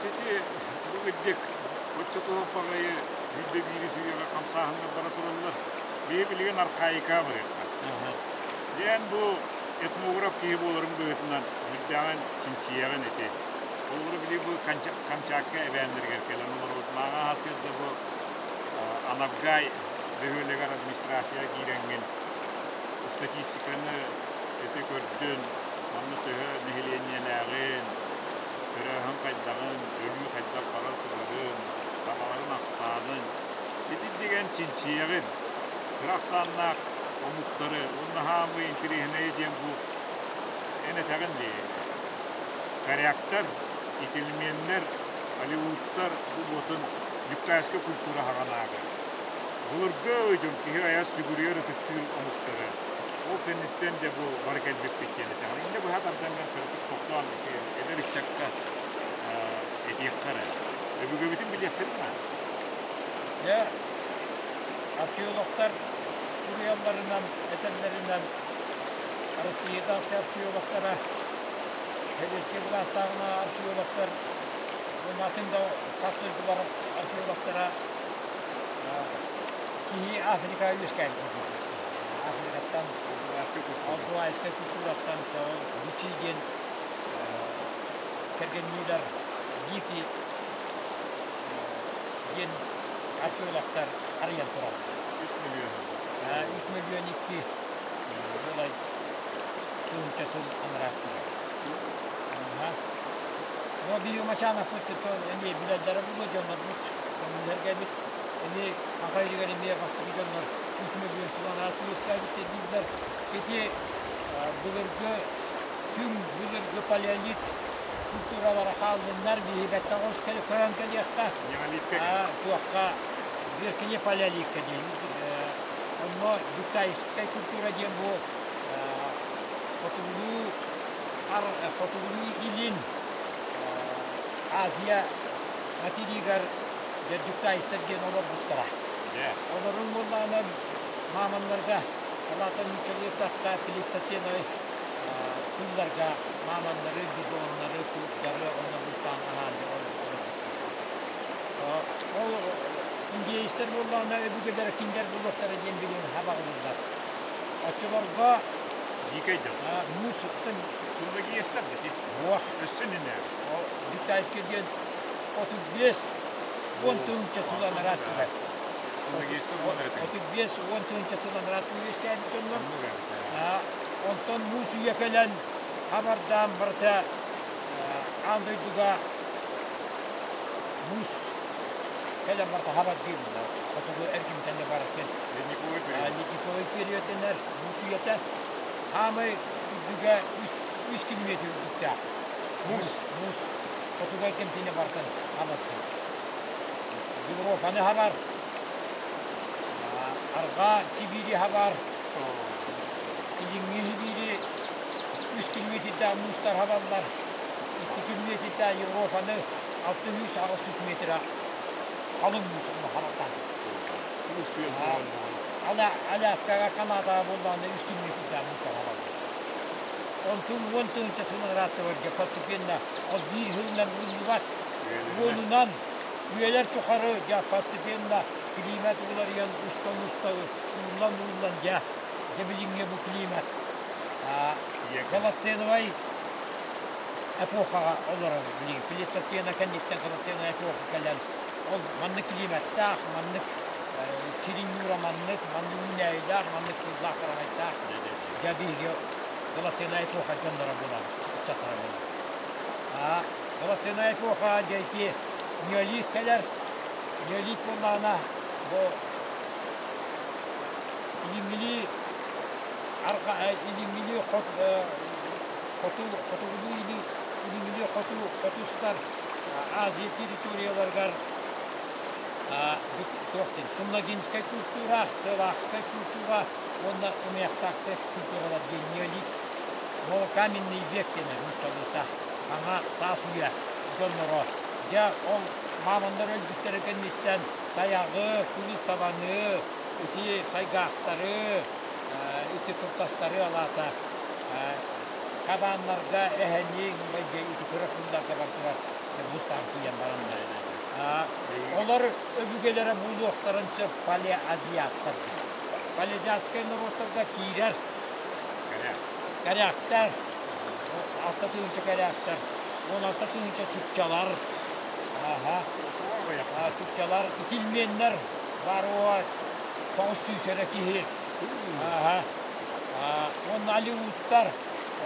Ити бу кырдьык оччотугар баҕайы биирдэ биирис үйэҕэ хамсааһыннар бара тураллар. Биһи билигин архаика барыахха. Диэн бу этнограф киһи буоларын быһыытынан сүрдээҕин чинчийэҕин ити. Холобура били бу Камчатка эбээннэригэр кэлэн олоробут. Мааҕа сыарда бу Анабгай бөһүөлэгэр администрация киирэҥҥин статистиканы ити көрдүн, манна төһө нэһилиэнньэлээҕин, төрөөһүн хайдаҕын, өлүү хайдах бара турарын, табаларын ахсаанын ситир диэн чинчийэҕин. Кыра ахсааннаах омуктары уонна хаамыы интэриэһинэйэ диэн бу эн этэҕин дии. Коряктар, ительменнэр, алиуттар бу буотун Дьүккээскэ культура хаҕанааҕы. Былыргы дьон киһи айар сүгүрүйэр ытыктыыр омуктары. Ол кэнниттэн дьэ бу бары кэлбиппит диэн этэҕин. Инньэ быһа тардан кыратык тохтоон эдэр ыччакка этиэххэ эрэ. Өбүгэбитин билиэхтэрин наада. Дьэ, археологтар суруйалларынан, этэллэринэн Россиятааҕы археологтара, Сэбиэскэй былаастааҕына археологтар уонна атын да тас дойдулар археологтара киһи Африкаҕа үөскээбит дииллэр. Африкаттан, Алтуайскай культураттан Руси диэн кэргэнниилэр дикий диэн археологтар арыйан тураллар. 3 миллион. 3 миллион 2 буолай тыһыынча сыл анараа өттүгэр. Но биһиги Мачановпыт эмиэ билэллэрэ буолуо дьоннорбут көҥүллэргэ эбит. Эмиэ Аха илигэр эмиэ бастакы дьоннор 3 миллион сыл анараа үөскээбит дииллэр. Ити былыргы түҥ былыргы палеолит культуралара хааллыннар биһи бэттэх көрөн кэлиэххэ туохха верхний палеоликка диэн онно юктаистскай культура диэн бу хотугулуу хотугулуу илин Азия материгар дюктаистар диэн олорбуттара. Олорун буоллаҕына мамоннарга Алата нууччалыы тахха плейстоценовай куулларга мааманнары, бизоннары, курдары онно бултаан аһаан олорбуттар. Ол индеецтэр буоллаҕына өбүгэлэрэ кинилэр буолуохтара диэн билигин хабаҕылыыллар. Оччолорго Дикэй дьон. Муус Сунлагиестар дити. Буох. Өссө иннинээҕи. Дюктайскай диэн 35 уон тыһыынча сыл анараа өттүгэр. 35 уон тыһыынча сыл анараа үөскээбит дьоннор. Онтон муус үйэ кэлэн хабардаан барыта аан дойдуга муус кэлэн барыта хабардыыр хотугу эргимтэн да барытын Ледниковый период. Ледниковый период дэнэр муус үйэтэ. Хаамай үрдүгэ 3 километр үрдүктээх. Муус, муус хотугу эргимтине барытын хабардыыр. Европаны хабар, Арҕаа Сибиири хабар, Илиҥҥи Сибиири 3 километрдээх муустар хабаллар, 2 километрдээх Европаны 600-800 метра халыҥ муус онно хабартаан. Аляскаҕа, Канадаҕа буоллаҕына 3 километрдээх муустар хабаллар. Онтун 10 тыһыынча сыл ырааттыгар постепенно ол биир сылынан ылыллыбат. Уонунан үйэлэр тухары дьэ постепенно климат уларыйан устан уста ууллан ууллан дьэ дьэ билиҥҥи бу климат Голоценовай эпохаҕа олорор билигин плейстоцена кэнниттэн Голоценовай эпоха кэлэн ол маннык климаттаах маннык сирин ньуура маннык маннык үүнээйилээх маннык кыллаах хараҥайдаах дьэ биһиги Голоценовай эпоха дьонноро буолабыт ыччаттара буолабыт. Голоценовай эпоха дьэ ити неолит кэлэр. Неолит буоллаҕына бу илиҥҥилии арҕаа илиҥҥилии хоту хотугулуу илиҥҥилии хоту хоту сытар Азия территорияларыгар туох диэн сумногинскай культура, сылаахскай культура уонна ымыйахтаахскай культуралар диэн неолит новокаменный век диэн нууччалыыта хаҥа таас үйэ дьонноро дьэ ол мамоннар өлбүттэрэ кэнниттэн тайаҕы, кыыл табаны, ити сайгаахтары, ити туртастары алаата кабааннарга эһэни ити кыра кыылларга бардылар бултаан тиийэн бараннар. Олор өбүгэлэрэ буолуохтарын сөп палеоазиаттар диэн. Палеоазиатскай норуоттарга киирэр коряктар, 6 тыһыынча коряктар, 16 тыһыынча чукчалар, аха, чукчалар, ительменнэр баар 900 эрэ киһи, аха, уонна алеуттар,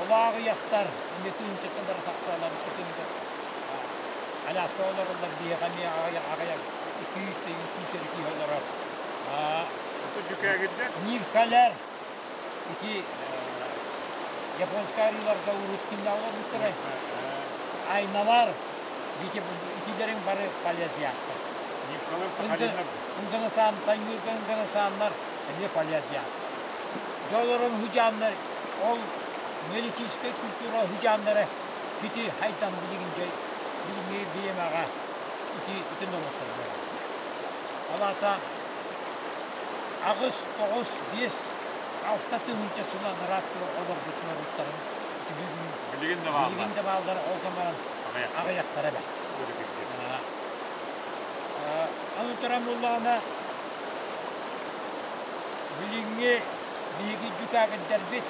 олааҕыйахтар, эмиэ тыһыынчаттан бара тахсалар, 2 тыһыынча Аляска олороллор биһиэхэ эмиэ аҕыйах аҕыйах 200 300 эрэ киһи олорор. Дьүкээгирдэр? Нивкалар ити японскай арыыларга урут кимнээх олорбуттарай? Айналар итилэриҥ бары палеоазиаттар. Нивкалар Сахалиннар. Ынганасан, Таймыырга ынганасааннар эмиэ палеоазиаттар. Дьэ олорон хыдьааннар ол неолитическай культура хыдьааннара ити хайдан билигин дьэ билиҥҥи бириэмэҕэ ити ити норуоттар буолаллар. Ол аата 8, 9, 5, 6 тыһыынча сыл анараа олорбут норуоттарын ити бүгүн Билигин да бааллар. Билигин да бааллар, ол гынан аҕыйахтара бэрт. Аны туран буоллаҕына билиҥҥи биһиги дьүкээгирдэрбит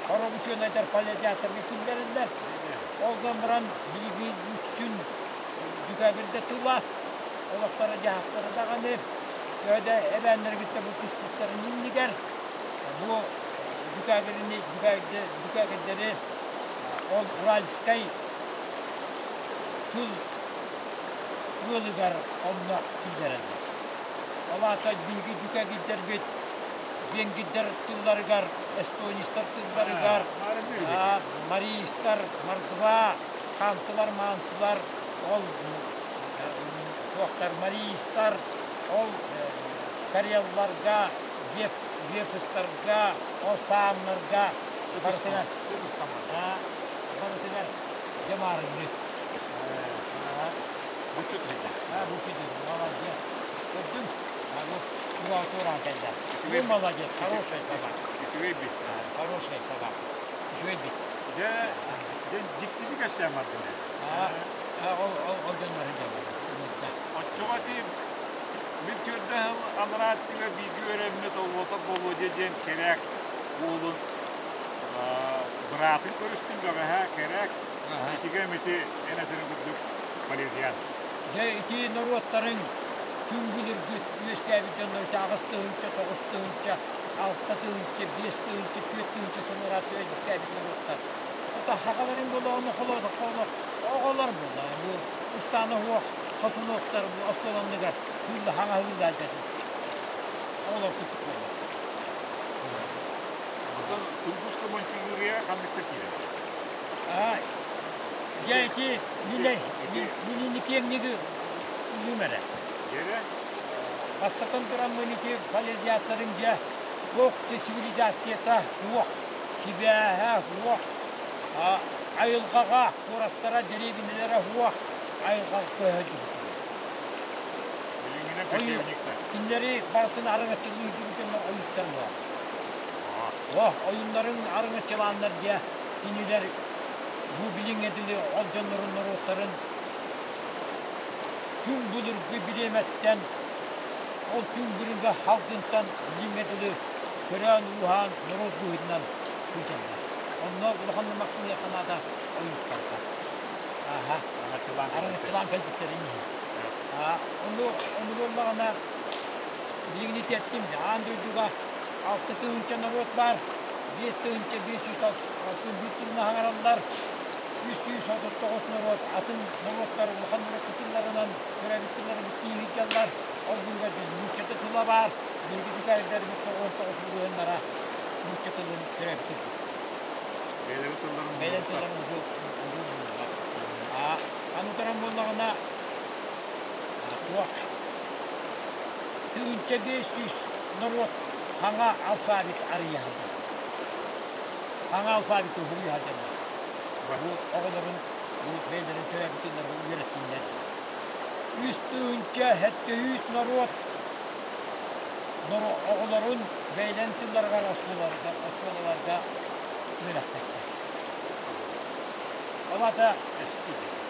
сорох учуонайдар палеоазиаттарга киллэрэллэр. Ол гынан баран билигин үксүн дьүкээгирдэ тыла. Олохторо-дьаһахтара даҕаны төһө да эбээннэри кытта бултуспуттарын иннигэр бу дьүкээгирини дьүкээгирдэри ол уральскай тыл ыалыгар онно киллэрэллэр. Ол аата биһиги дьүкээгирдэрбит венгрдэр тылларыгар, эстонецтар тылларыгар, маристар, мордва, хантылар, маантылар, ол туохтар, маристар, ол карелларга, вепстарга, ол саамнарга барытыгар барытыгар дьамаарынньык. Буччут дии. Буччут дии. Молодец. Көрдүҥ? Тураан кэллэ. Вы молодец, хорошая собака. Үчүгэй бит. Хорошая собака. Үчүгэй бит. Дьэ, дьэ дьиктини кэпсээн бардын ээ. Ол ол дьоннору дьоннору. Оччоҕо ити мин төрдө сыл анараа өттүгэр бииргэ үөрэммит Оллотов Болуодьа диэн Кэрээк уолун быраатын көрүстүм бэҕэһээ Кэрээк итигэ эмити эн этэрин курдук Парижан. Дьэ ити норуоттарыҥ түҥ былыргы үөскээбит дьоннор ити 8 тыһыынча, 9 тыһыынча, 6 тыһыынча, 5 тыһыынча, 4 тыһыынча сыл ыраатта үөскээбит норуоттар. Ото хахаларын буолаҕына холоодоххо оҕолор буолла бу устаана суох хосунуоктар бу остуол анныгар кыылла хаҥа ыыллаан оҕолор курдук буолла. Оттон Тунгуска Мончугурия ханныктар киирэр? Дьэ ити минини киэҥник ылыым эрэ. Дьэрэ? Бастатан тураммын ити фалезиаттарын дьэ туох да цивилизацията суох, сибээһэ суох, айылҕаҕа куораттара, дэриэбинэлэрэ суох, айылҕаҕа көһө сылдьыбыт. Билиҥҥинэн кочевниктар. Кинилэри барытын арыҥаччылыы сылдьыбыт дьоннор ойуттар буолар. О, ойуннарын арыҥаччылааннар дьэ кинилэр бу билиҥҥэ дылы ол дьоннорун норуоттарын түҥ былыргы бириэмэттэн ол түҥ былыргы халгынтан билиҥҥэ дылы төрөөн-ууһаан норуот быһыытынан сылдьаллар. Онно улахан махтаныахха наада ойууттарга. Аха. Араҥаччылаан кэлбиттэрин иһин. Ону ону буоллаҕына билигин итиэттим аан дойдуга 6 тыһыынча норуот баар, 5561 тылынан саҥараллар, 339 норуот атын норуоттар улахан норуот тылларынан төрөөбүт тыллары бүттүү сылдьаллар. Ол быыһыгар нуучча тыла баар, биһиги дьүкээгирдэрбит 99 бырыһыаннара нуучча тылын төрөөбүт тылбыт. Бэйэлэрин тылларын Бэйэлэрин тылларын уже Аны туран буоллаҕына туох 1500 норуот хаҥа алфавит арыйа сылдьар. Хаҥа алфавиты уһуйа сылдьаллар. Бу оҕолорун бу бэйэлэрин төрөөбүт тылларын үөрэттиннэр. 3700 норуот оҕолорун бэйэлэрин тылларыгар оскуолаларга, оскуолаларга үөрэхтэттэр. Ол аата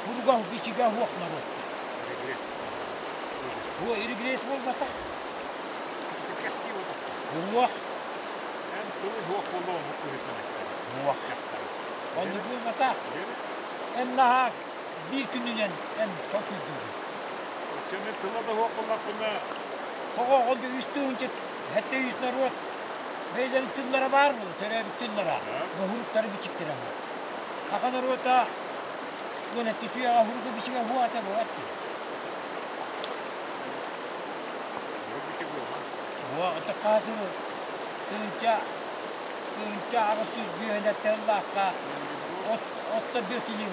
куруга бичигэ суох норуот. Регресс. Бу регресс буолбатах. Суох. Эн тылы суох буолла омук быһыытынан эстэр. Суох. Оннук буолбатах. Эн наһаа биир күнүнэн эн толкуйдуугун. Оччону тыла да суох буоллахпына Тоҕо ол 3700 норуот бэйэлэрин тыллара баар буолуо, төрөөбүт тыллара, боһуруктары бичиктэрэ буолуо. Саха норуота 17 үйэҕэ хуругу бичигэ хуо ата буолат дии. Буо ата хаасыры тыһыынча 1800 бүөһүнэттэн ыллаахха от отто бүөтүлүҥ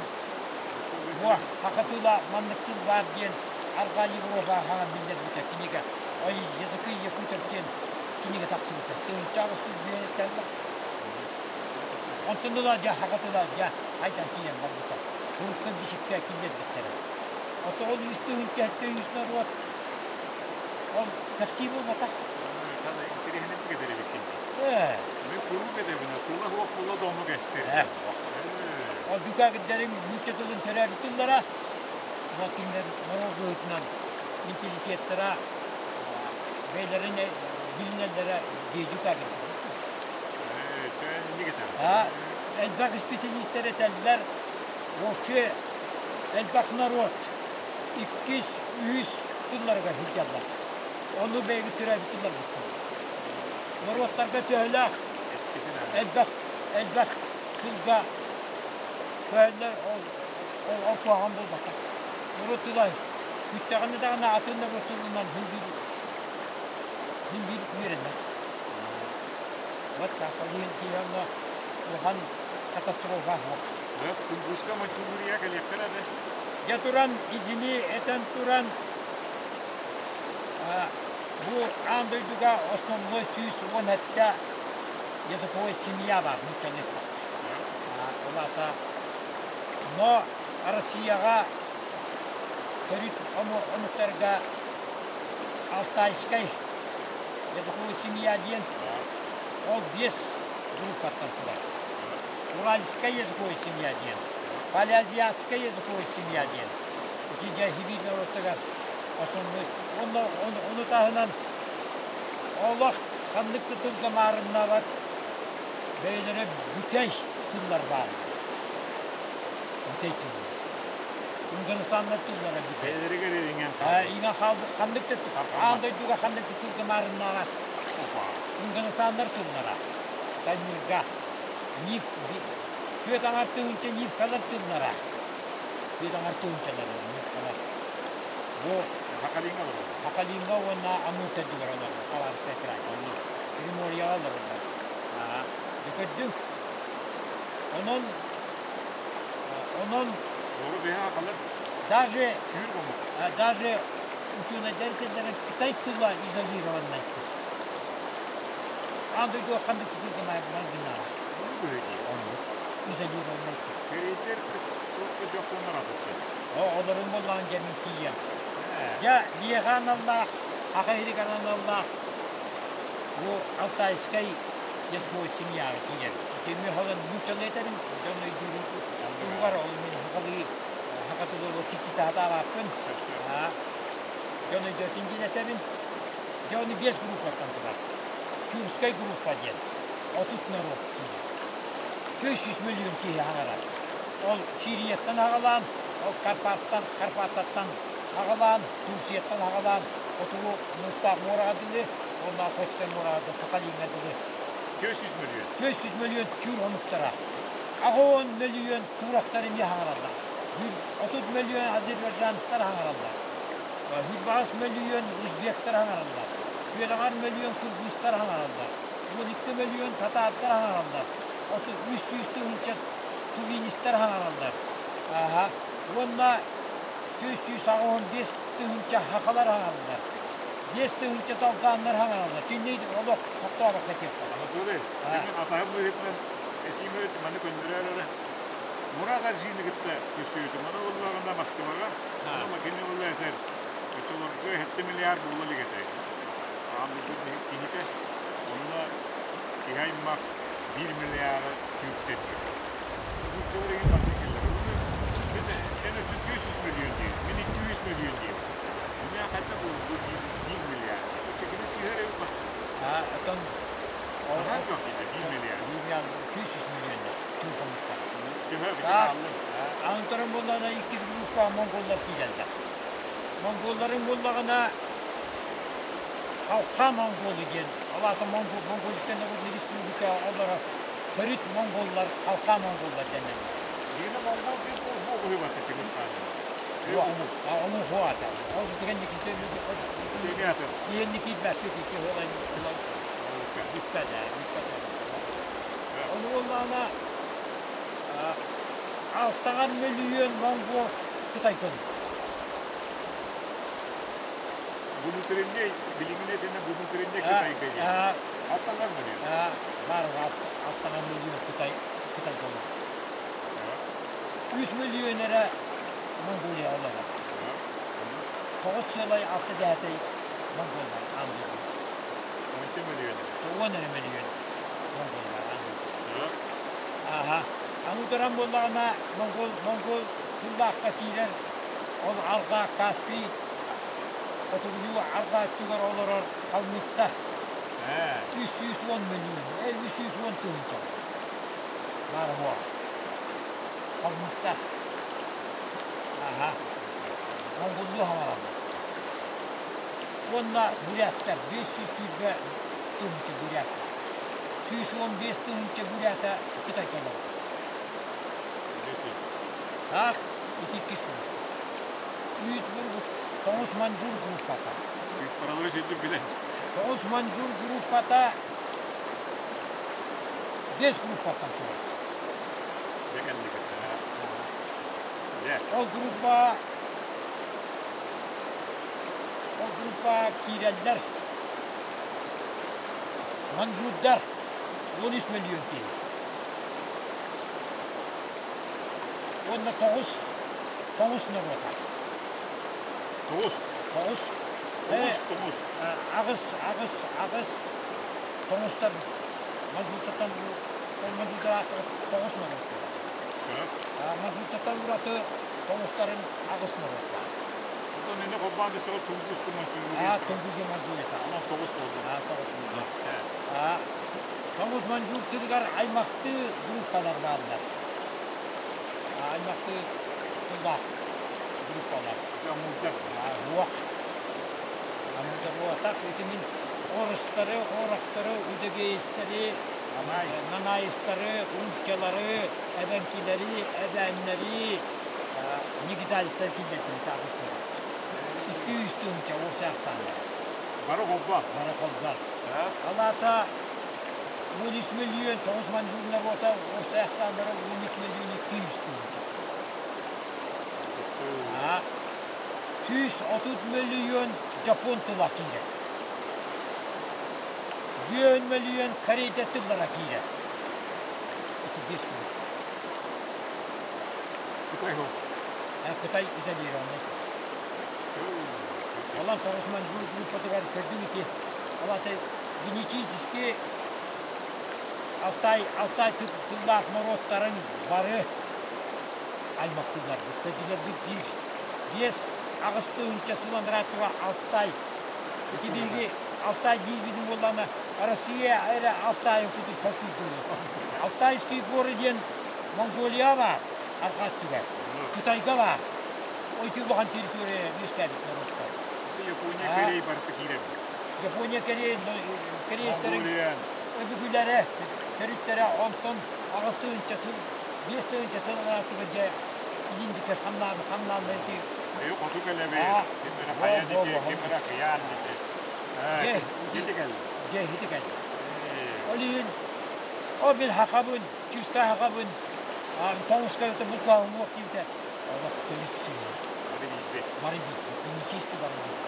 буо саха тыла маннык тыл баар диэн Арҕаа Европа хаҥан биллэрбитэ кинигэ Ой языки якутов диэн кинигэ тахсыбыта. 1800 бүөһүнэттэн Онтон ыла дьэ саха тыла дьэ хайдан тиийэн барбыта. Урукка бичиккэ киллэрбиттэрэ. Ото ол 3700 норуот ол кэхтии буолбатах. Интэриэһинэйдик этэр эбиккин дии. Ээ. Мин куруук этэбин, тыла суох буолла да омук эстэр. Ол дьүкээгирдэриҥ нуучча тылын төрөөбүт тыллара, ол кинилэр норуот быһыытынан менталитеттара бэйэлэрин билинэллэрэ дии дьүкээгирдэр. Элбэх исписэлиистэр этэллэр, вообще элбэх норуот иккис, үһүс. тылларыгар сылдьаллар. Ону бэйэбит төрөөбүт тылларбыт Норуоттарга төһөлөөх элбэх элбэх тылга көһөллөр ол ол куһаҕан буолбатах. Норуот тыла бүттэҕинэ даҕаны атын норуот тылынан син биир син биир үөрэнэр. Вот так ол иһин киһи онно улахан катастрофа суох. Тунгуска Манчжурия кэлиэххэ этэ. Дьэ туран итини этэн туран бу аан дойдуга основной 117 языковой семья баар нууччалыы Ол аата но Россияҕа төрүт омуктарга Алтайскай языковой семья диэн ол биэс группаттан турар. Уральская языковая семья диэн, Палеазиатская языковая семья диэн. Ити дьэ хибиир норуоттарыгар основной. Онно ону таһынан олох ханнык да тылга маарыннаабат бэйэлэрэ бүтэй тыллар бааллар. Бүтэй тыллар. Унганысааннар тыллара бүтэй. Бэйэлэригэр иҥэн хаалбыт. Иҥэн хаалбыт ханнык да аан дойдуга ханнык да тылга маарыннаабат. Унганысааннар тыллара. Таймырга. Ниф, түөрт аҥар тыһыынча нивкалар тыллара. Түөрт аҥар тыһыынчалар нивкалар. Бу Хахалиҥҥа олороллор. Хахалиҥҥа уонна Амур төрдүгэр олороллор. Хабаровскай кыраай. Приморьеҕа олороллор. Дьэ көрдүҥ. Онон онон даже даже учуонайдар этэллэрэ Китай тыла изолированнай тыл. Аан дойдуга ханнык тылга майгыннаах? Оннук. Изолированнай тыл. Кэриэйдэр туохха дьоппуоннар атыттар? Олорун буоллаҕын дьэ мин тиийиэм. Дьэ, биһиэхэ аналлаах, Саха сиригэр аналлаах бу Алтайскай языковой семьяҕа киирэр. Ити мин нууччалыы этэрим, дьон өйдүүрүн туһугар ол мин сахалыы саха тылы киттитэ сатаабаппын. Дьон өйдөөтүн диэн этэбин. Дьэ ону биэс группаттан турар. Тюркскай группа диэн 30 норуот киирэр. 400 миллион киһи аҥарар. Ол Сирияттан аҕалаан, ол Карпаттан, Карпаттаттан аҕалаан, Турцияттан аҕалаан, хотугу Муустаах муораҕа дылы, уонна Охотскай муораҕа дылы, Сахалиҥҥа дылы. 400 миллион. 400 миллион түүр омуктара. 80 миллион туурактар эмиэ хаҥараллар. 30 миллион азербайджанецтар хаҥараллар. 28 миллион узбектар хаҥараллар. Түөрэҕэр миллион кыргызтар хаҥараллар. 12 миллион татаардар хаҥараллар. 33 тыһыынча тувинистар хаҥараллар. Ааһа. Уонна 485 тыһыынча хахалар хаҥараллар. 5 тыһыынча талгааннар хаҥараллар. Кинини олох тохтообокко этиэххэ. Анатолий, мин атаһым быһыытынан этиим эбит, маны көннөрөөр эрэ. Мурат Аржины кытта көрсүбүтүм. Аны буоллаҕына Москваҕа, аны кини буолла этэр, оччолорго 7 миллиард буола илик этэ. Аан дойду киһитэ. Онно киһи аймах 1 миллиары түүртэн диир. Нууччалар игин барытын кэллэр. Мин эн өссө 400 миллион диир, мин 200 миллион диир. Мин хайдах буолбу 1 миллиард. Кини сыһар эбит бах. Оттон Наһаа элбэх диэтэ 1 миллиард. 1 миллиард 200 миллион түүр хомустар. Төһө бүтүн ааллын? Антон буоллаҕына иккис группа монголлар киирэллэр. Монголларын буоллаҕына Халха монголы диэн, ол аата Монгольская народная республика олоро төрүт монголлар Халха монголлар дэнэллэр. Биирэ монгол диэн бу уһуйбатта Чингисхаан. Омук. Омук хуата. Ол дигэнник Тиниатын. Диэнник киирбэппит ити олай бүппэдэ, бүппэдэ. Ону буоллаҕына алтаҕар мөлүйүөн монгол Кытай көрүҥ. Внутренний, билигин этинэ внутренний Кытайга диэн. Алтаҕар мөлүйүөн. Баар алтаҕар мөлүйүөн Кытай Кытай көрүҥ. 3 мөлүйүөн эрэ Монголия олорор. Тоҕус сыалай алта дээтэй монголлар аан дойдуга. 12 мөлүйүөн. 10 эрэ мөлүйүөн монголлар аан дойдуга. Аха. Аны туран буоллаҕына монгол монгол тыллаахха киирэр ол арҕаа Каспий хотугулуу арҕаа өттүгэр олорор калмыктар 310 мөлүйүөн, 310 тыһыынча баар уо. Калмыктар. Аха. Монголлуу хаҥараллар. Уонна буряттар 520 тыһыынча бурят. 115 тыһыынча бурята Кытайга олорор. Таах ити иккис группа. Үүт бургут тоҕус маньчжур группата. Сыыппаралары сирдик билэн. Тоҕус маньчжур группата биэс группаттан турар. Дьэ кэллибит. Дьэ. Ол группа ол группа киирэллэр маньчжурдар 13 мөлүйүөн киһи. Уонна тоҕус тоҥус норуота. Тоҕус. Тоҕус. Тоҕус, тоҕус. Аҕыс, аҕыс, аҕыс тоҥустар маньчжуртаттан маньчжурдар тоҕус норуот буолар. Маньчжуртаттан ураты тоҥустарын аҕыс норуот баар. Оттон иннэ холбоон түстэҕэ тунгус маньчжур. Аа, тунгус маньчжурията. Онон тоҕус буолла. Аа, тоҕус буолла. Аа, тоҥус маньчжур тылыгар аймахтыы группалар бааллар. Аймахтыы тыллаах группалар. Амурдар. Уох. Амурдар уотах ити мин орустары, орохтору, удэгейстэри, нанаайыстары, унчалары, эбэҥкилэри, эбээннэри, нигидалистары киллэрдим таабыстары. 200 тыһыынча уосаах сааннара. Бары холбоон. Бары холбоон. Алаата 13 мөлүйүөн тоҕус маньчжур норуота уопсай ахсааннара 12 мөлүйүөн 200 тыһыынча. 130 мөлүйүөн дьоппуон тыла киирэр. Бүөн мөлүйүөн корейда тыллара киирэр. Ити биэс күн. Кытай ол. Кытай изолированный. Онон тоҕус маньчжур группатыгар көрдүм ити. Ол аты генетически Алтай, Алтай тыллаах норуоттарын бары аймахтыыларбыт. Төрдүлэрбит биир. Биэс аҕыс тыһыынча сыл анараа тура Алтай. Ити биһиги Алтай диирбитин буоллаҕына, Россия эрэ Алтайын курдук толкуйдуур. Алтайские горы диэн Монголия баар, арҕаа өттүгэр. Кытайга баар. Ити улахан территория үөскээбит норуоттар. Япония, Корея барыта киирэр. Япония, Корея, корейстэрин өбүгэлэрэ, төрүттэрэ онтон аҕыс тыһыынча сыл, биэс тыһыынча сыл анаатыгар дьэ илин диэки хамнаан хамнаан ити Өйү хоту кэлэбит, ким эрэ хайа диэки, ким эрэ акыйаан диэки. Дьэ, кэллэ. Дьэ, ити кэллэ. Ол иһин, о мин хахабын, чыста хахабын, тоҥуска булкааһын диэбитэ, олох төрүт сыыһа. Бары биирбит. Бары биирбит. Генетически бары биирбит.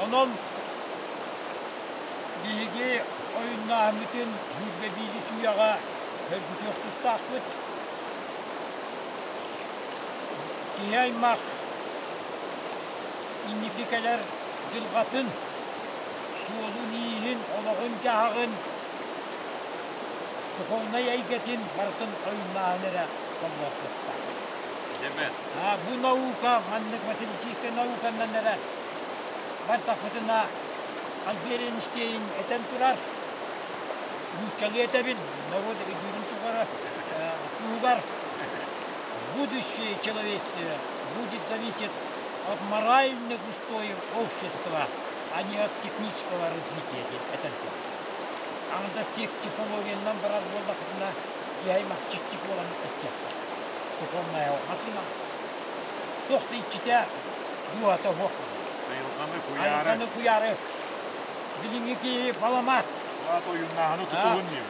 Онон биһиги ойуннааһыммытын сүүрбэ биирис үйэҕэ сөргүтүөх тустаахпыт. Киһи аймах инники кэлэр дьылҕатын, суолун-ииһин, олоҕун-дьаһаҕын, духовнай эйгэтин барытын ойуннааһын эрэ толлуохтаах. Дьэбэт. Бу наука маннык математическай науканан эрэ бардахпытына Альбер Эйнштейн этэн турар нууччалыы этэбин норуот өйдүүрүн тухары туһугар будущее человечества будет зависеть от моральных устоев общества, а не от технического развития диэн этэн турар. Аҥардас технологиянан барар буоллахпытына киһи аймах чиччик буолан эстиэхтэр. Духовная массыына туох да иччитэ дууһата суох. Айылҕаны куйаары. Айылҕаны куйаары. Билиҥҥи киһи баламаат. Аат ойууннааһыны тутуһун диир.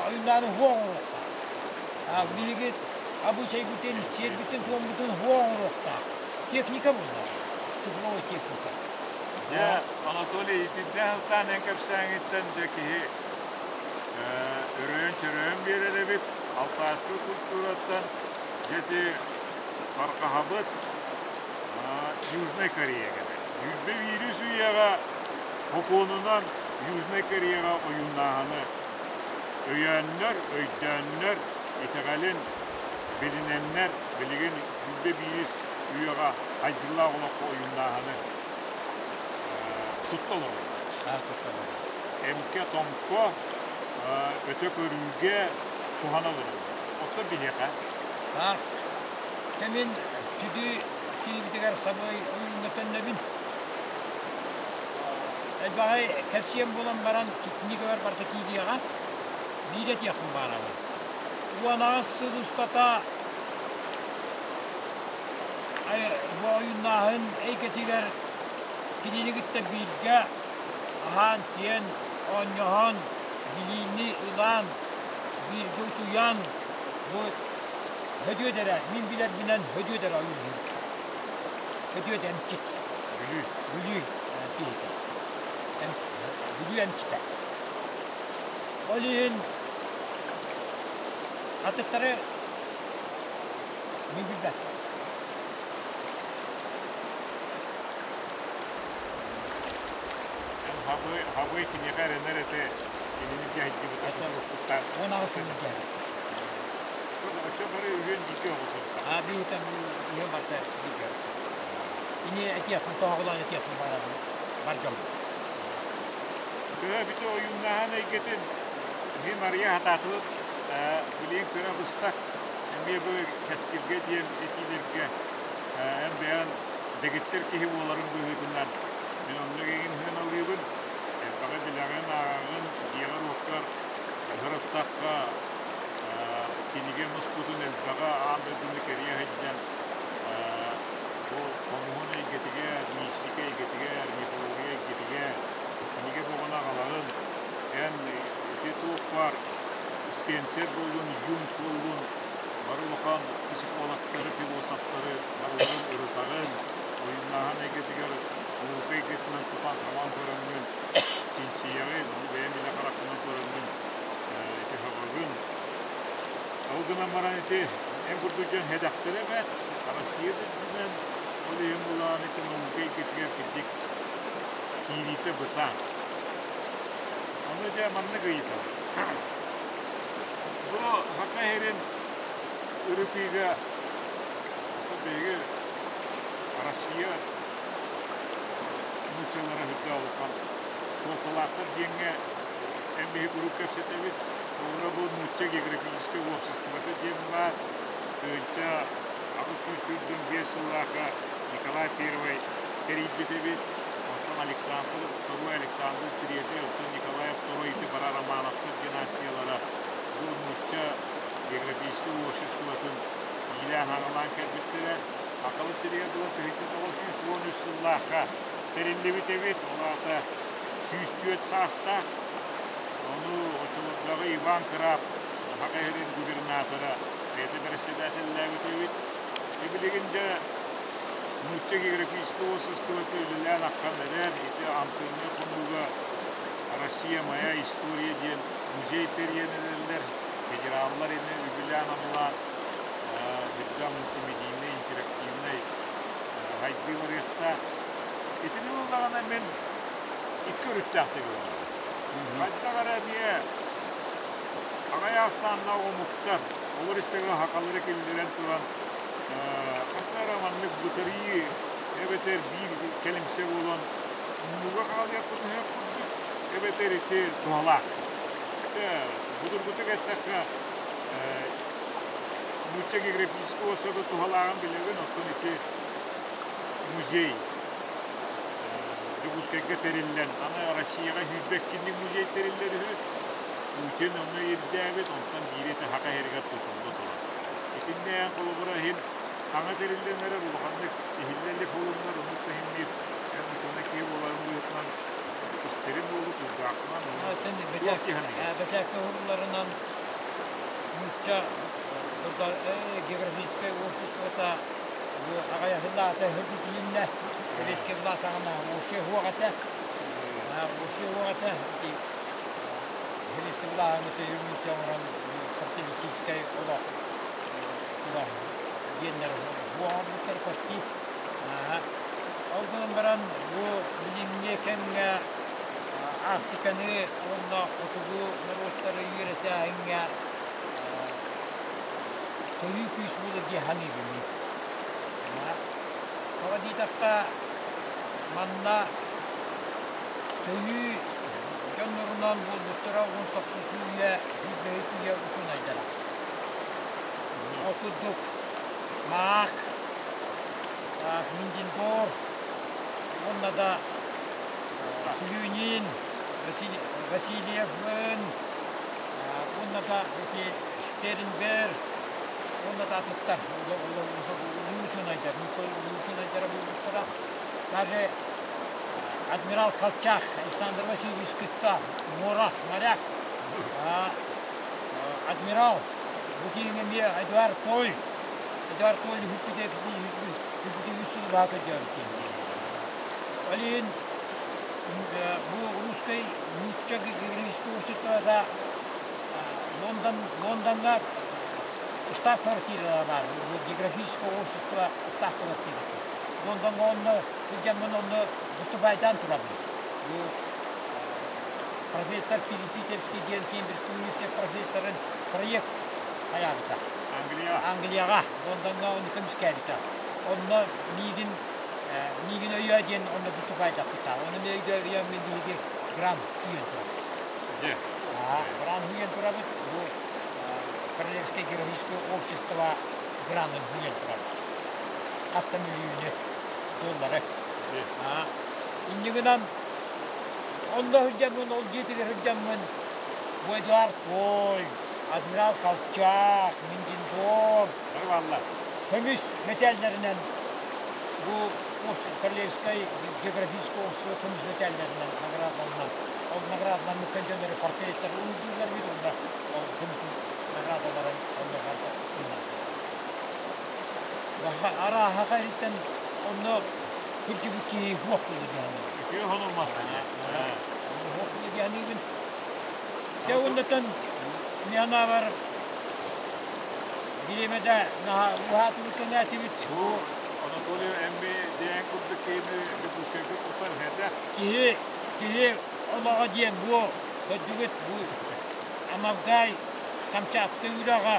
Ойууннааһыны суох оҥоруохтаах. Биһиги обычайбытын, сиэрбитин-туоммутун суох оҥоруохтаах. Техника буолла. Цифровой техника. Дьэ, Анатолий, итинтэн сылтаан эн кэпсээҥиттэн дьэ киһи өрөйөн-чөрөйөн биэрэр эбит. Алтааскы культураттан дьэ ити Барҕаһабыт Южнай Корея кэлэр. Сүүрбэ биирис үйэҕэ сокуонунан Южнай Кореяҕа ойууннааһыны өйөөннөр, өйдөөннөр, итэҕэлин билинэннэр билигин сүүрбэ биирис үйэҕэ хайдыылаах олоххо ойууннааһыны тутта олороллор. Эмкэ-томко, өтө көрүүгэ туһана олороллор. Оттон биһиэхэ Так, мин сүдү киһибитигэр сабыай ойууҥҥа төннөбүн. Элбэҕи кэпсиэм буолан баран кинигэбэр барыта киириэҕэ. Биир этиэхпин баҕарабын. 18 сыл устата бу ойууннааһын эйгэтигэр кинини кытта бииргэ аһаан-сиэн, оонньоһон, билиини ылан, бииргэ утуйан бу Һөдүөт эрэ, мин билэрбинэн Һөдүөт эрэ ойуулуур. Һөдүөт эмчит. Бүлүү. Бүлүү киһитэ. Бүлүү эмчитэ. Ол иһин атыттары мин билбэппин. Эн Хабый, Хабый киниэхэ эрэнэр этэ, кинини дьаһайдыбыта кутурук 18 сыл дьаһайбыт. Оччо бары үһүөн бииргэ оҕусурта. А биһитэн үһүөн барыта бииргэ. Ини этиэхпин тоһоҕолоон этиэхпин баҕарабын бар дьоммун. Кыра бити ойууннааһын эйгэтин мин арыйа сатаатыбыт. Билигин кыра быстах эмиэ бу кэскилгэ диэн этиилэргэ эн бэйэн дэгиттэр киһи буоларын быһыытынан мин оннук эҥин сыаналыыбын. Элбэҕи билэҕин, ааҕаҕын, дьиэҕэр-уоккар ыһырыттахха кинигэ муспутун элбэҕэ аан дойдуну кэрийэ сылдьан бу хомуһун эйгэтигэр, миистикэ эйгэтигэр, мифология эйгэтигэр кинигэ бөҕөнү аҕалаҕын. Эн ити туох баар Спенсер буоллун, Юнг буоллун, бары улахан психологтары, философтары барыларын ырытаҕын, ойууннааһын эйгэтигэр наука эйгэтинэн тутан-хабан көрөҥҥүн чинчийэҕин, ону бэйэм илэ харахпынан көрөммүн ити сөҕөбүн. Ол гынан баран ити эн курдук дьон сэдэхтэрэ эбээт, Россия да үрдүнэн, ол иһин булаан ити наука эйгэтигэр кырдьык киириитэ бытаан. Ону дьэ маннык ыйытабын. Бу Саха сирин ырытыыга биһиги Россия нууччалара үрдэ улахан суолталаахтар диэҥҥэ эн биһи куруук кэпсэтэбит. Холобура бу нуучча географическай уопсастыбата диэн баар. 1845 сыллаахха Николай Первый тэрийбит эбит. Онтон Александр II Александр III, оттон Николай II ити бара Романовтар династиялара бу нуучча географическай уопсастыбатын иилээн-аҕалаан кэлбиттэрэ. Сахабыт сиригэр дылы 1913 сыллаахха тэриллибит эбит. Ол аата 104 саастаах. Ону оччолордооҕу Иван Краб Саха сирин губернатора бэйэтэ бэрэссэдээтэллээбит эбит. Билигин дьэ нуучча географическай уопсастыбата үлэлээн аххан эрэр. Ити Антыҥҥа хонууга Россия моя история диэн музей тэрийэн эрэллэр. Федераллар ини үбүлээн-амалаан бирдэ мультимедийнай, интерактивнай хайдыы барыахтаах. Итини ыллаҕына мин икки өрүттээхтик ылынабын. Хайдах эрэ эмиэ аҕай ахсааннаах омуктар, олор истэригэр сахалары киллэрэн туран ханна эрэ маннык бытарыйыы эбэтэр биир кэлимсэ буолан умнууга хаалыахпытын сөп курдук, эбэтэр ити туһалаах. Судургутук эттэххэ, нуучча географическай уопсайга туһалааҕын билэбин, оттон ити музей Дьокуускайга тэриллэн, аны Россияҕа 22 музей тэриллэр үһү. Путин ону ирдээбит, онтон биири этэ Саха сиригэр тутулла турар. Итиннээн холобура иһин саҥа тэриллэн эрэр улаханнык иһиллэ илик холуннар, оннук да иһин биир эн учуонай киһи буоларын быһыытынан истэрин буолуу кулгааххынан туох киһи Бэчээккэ уһулларынан нуучча географическай обществота бу аҕыйахылаата үрдүтүлүннэ Советский власть саҕана вообще суох этэ вообще суох этэ Советский влааһын нуучча оҥорон социалистическай олох тула диэннэр суох оҥорбуттар почти Ол гынан баран бу билиҥҥи кэмҥэ Арктиканы уонна хотугу норуоттары үөрэтээһиҥҥэ төһүү күүс буолар дии саныыбын мин. Тоҕо диэтэххэ, манна төһүү дьоннорунан буолбуттара 19 үйэ, 25 үйэ учуонайдара. Ол курдук Маак, Миндингор уонна да Силюнин, Васильевын уонна да эти Штернберг уонна да атыттар улуу учуонайдар, улуу учуонайдара буолбуттара. Даже адмирал Колчак Александр Васильевич кытта моряк, моряк, адмирал бу киһиҥ эмиэ Эдуард Поль, Эдуард Поль үһү үс сыл баһа көрдөөбүт диэн. Ол иһин бу русскай нуучча географическай обществота Лондон, Лондоҥҥа штаб-квартира баар, географическое общество штаб-квартирата. Лондоҥҥа онно сылдьаммын онно выступайдаан турабын. Бу профессор Филиппитевский диэн Кембриджский университет профессорын проект хайаабыта. Англия. Англияҕа, Лондоҥҥа ону көмүскээбитэ. Онно миигин миигин өйөө диэн онно выступайдаппыта. Ону мен өйөө мин биһиги грант сүүйэн турабыт. Дьэ. Грант сүүйэн турабыт. Бу Королевское географическое общество гранын сүүйэн турабыт. Хас да мөлүйүөнү доллары. Инньэ гынан онно сылдьаммын, ол дьиэтигэр сылдьаммын бу Эдуард Поль, адмирал Колчак, Миндиндор көмүс мэтээллэринэн бу Королевскай географическое общество көмүс мэтээллэринэн наградаланан ол наградаламмыт дьоннору портреттары уурдууллар эбит уонна ол көмүс наградаларын онно барыта Арааһа иһиттэн онно кырдьыбыт киһи суох буолуо диэххэ. Үтүө хонуммат Суох буолуо диэххэ. Дьэ уоннаттан мин анаабар бириэмэтэ наһаа уһаатыбыт кэнээтибит. Бу Анатолий эмми диэн курдук киһини Дьокуускайга тутар этэ. Киһи киһи олоҕо диэн бу көрдүгүт бу Амардай Камчатка үрэҕэ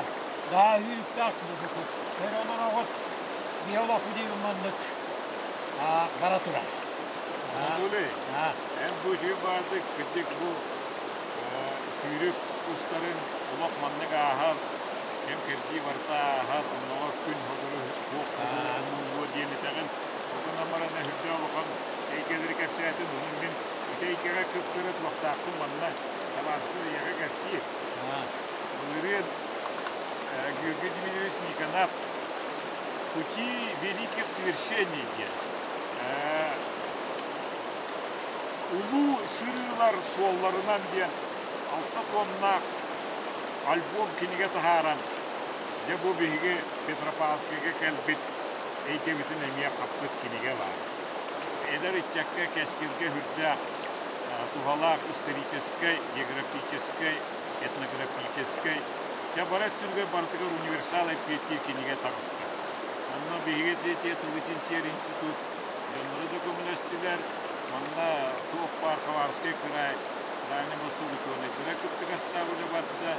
наһаа үүрүктээх Көр олороҕут биһи олохпут маннык бара турар. Анатолий, эн бу үчүгэй баардык кырдьык бу сүүрүк устарын олох маннык ааһар, кэм кэрдии барыта ааһар, онноҕор күн сотору туох умуллуо диэн этэҕин. Ол гынан баран өһүрдээх улахан эйгэлэри кэпсээтин, онон мин ити эйгэҕэ кып-кыра туохтаахпын манна табаарыспын эйиэхэ кэпсиир. Былырыын Георгий Дмитриевич Никонов «Пути великих свершений» диэн Улуу сырыылар суолларынан диэн алта туомнаах альбом кинигэ таһааран, дьэ бу биһиги Петропавловскайга кэлбит эйгэбитин эмиэ хаппыт кинигэ баар. Эдэр ыччакка кэскилгэ үрдээх туһалаах историческай, географическай, этнографическай, дьэ бары өттүгэр барытыгар универсал эппиэттиир кинигэ таҕыста. Онно биһиги тылы чинчийэр институт дьонноро да көмөлөстүлэр. Манна туох баар Хабаровскай кыраай Дальний Восток учуонайдара кыттыгастаах үлэ барда.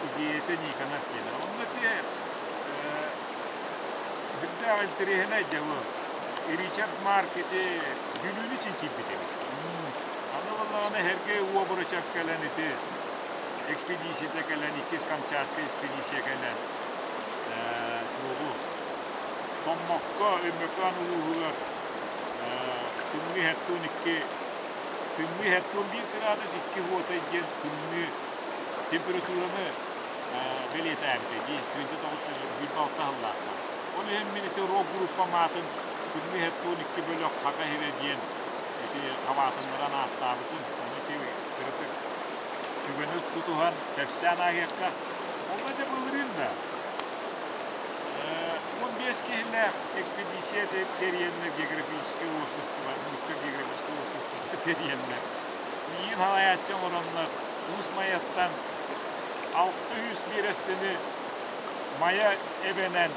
Идеята Никонов диэн. Онно ити үрдээх интэриэһинэй дьэ бу. Ричард Марк ити Бүлүүнү чинчийбит эбит. Аны буоллаҕына Сергей Уобуручев кэлэн ити экспедицията кэлэн, иккис Камчатскай экспедиция кэлэн туоҕу Томмокко, Өймөкөөн улууһугар тымныы хеттуун икки тымныы хеттуун биир кыраадыс икки хуотай диэн тымныы температураны бэлиэтээбитэ дии 1996 сыллаахха. Ол иһин мин ити рок-группам аатын тымныы хеттуун икки бөлөх Хака иһирэ диэн ити хабаатыннаран ааттаабытым. Ону ити кыратык түгэни тутуһан кэпсээн ааһыахха. Онно дьэ былырыын да 15 киһилээх экспедиция тэрийэннэр географическай уопсастыба, нуучча географическай уопсастыба тэрийэннэр миигин салайааччы оҥороннор Уус Майаттан 600 биэрэстэни Майа эбэнэн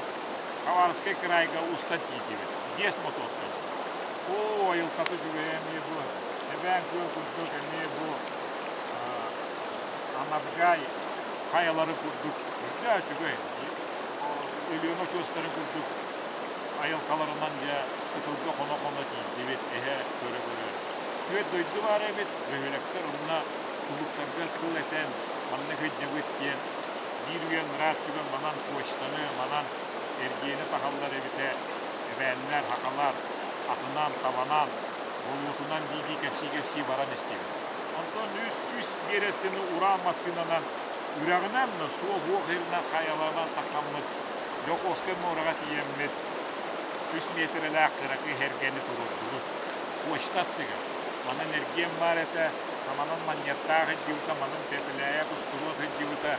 Хабаровскай кыраайга устан тиийдибит. Биэс мотуоттан. Оо, айылҕата үчүгэйэ эмиэ бу Эбээн күөл курдук эмиэ бу Анабгай хайалары курдук үрдэ үчүгэй. Өлүөнэ очуостарын курдук айылҕаларынан дьэ кытылга хоно-хоно тиийдибит, эһэ көрө-көрө. Түөрт дойду баар эбит, бөһүөлэктэр онно кулууптарга тыл этэн, манна сылдьыбыт диэн биир үйэ ыраах түгэн манан почтаны, манан эргиэни таһаллар эбитэ, эбээннэр, хахалар атынан, табанан, болуотунан дии-дии кэпсии-кэпсии баран истибит. Онтон 300 биэрэстини ураа массыынанан үрэҕинэн да суох-уох иһинэн хайаларынан таххаммыт Дьокуускай муораҕа тиийэммит үс миэтэрэлээх кыракый эргэни туруордубут. Почта аттыгар. Манан эргиэн баар этэ, аманан манньыаттаах сылдьыбыта, манан Пепеляев устуруот сылдьыбыта,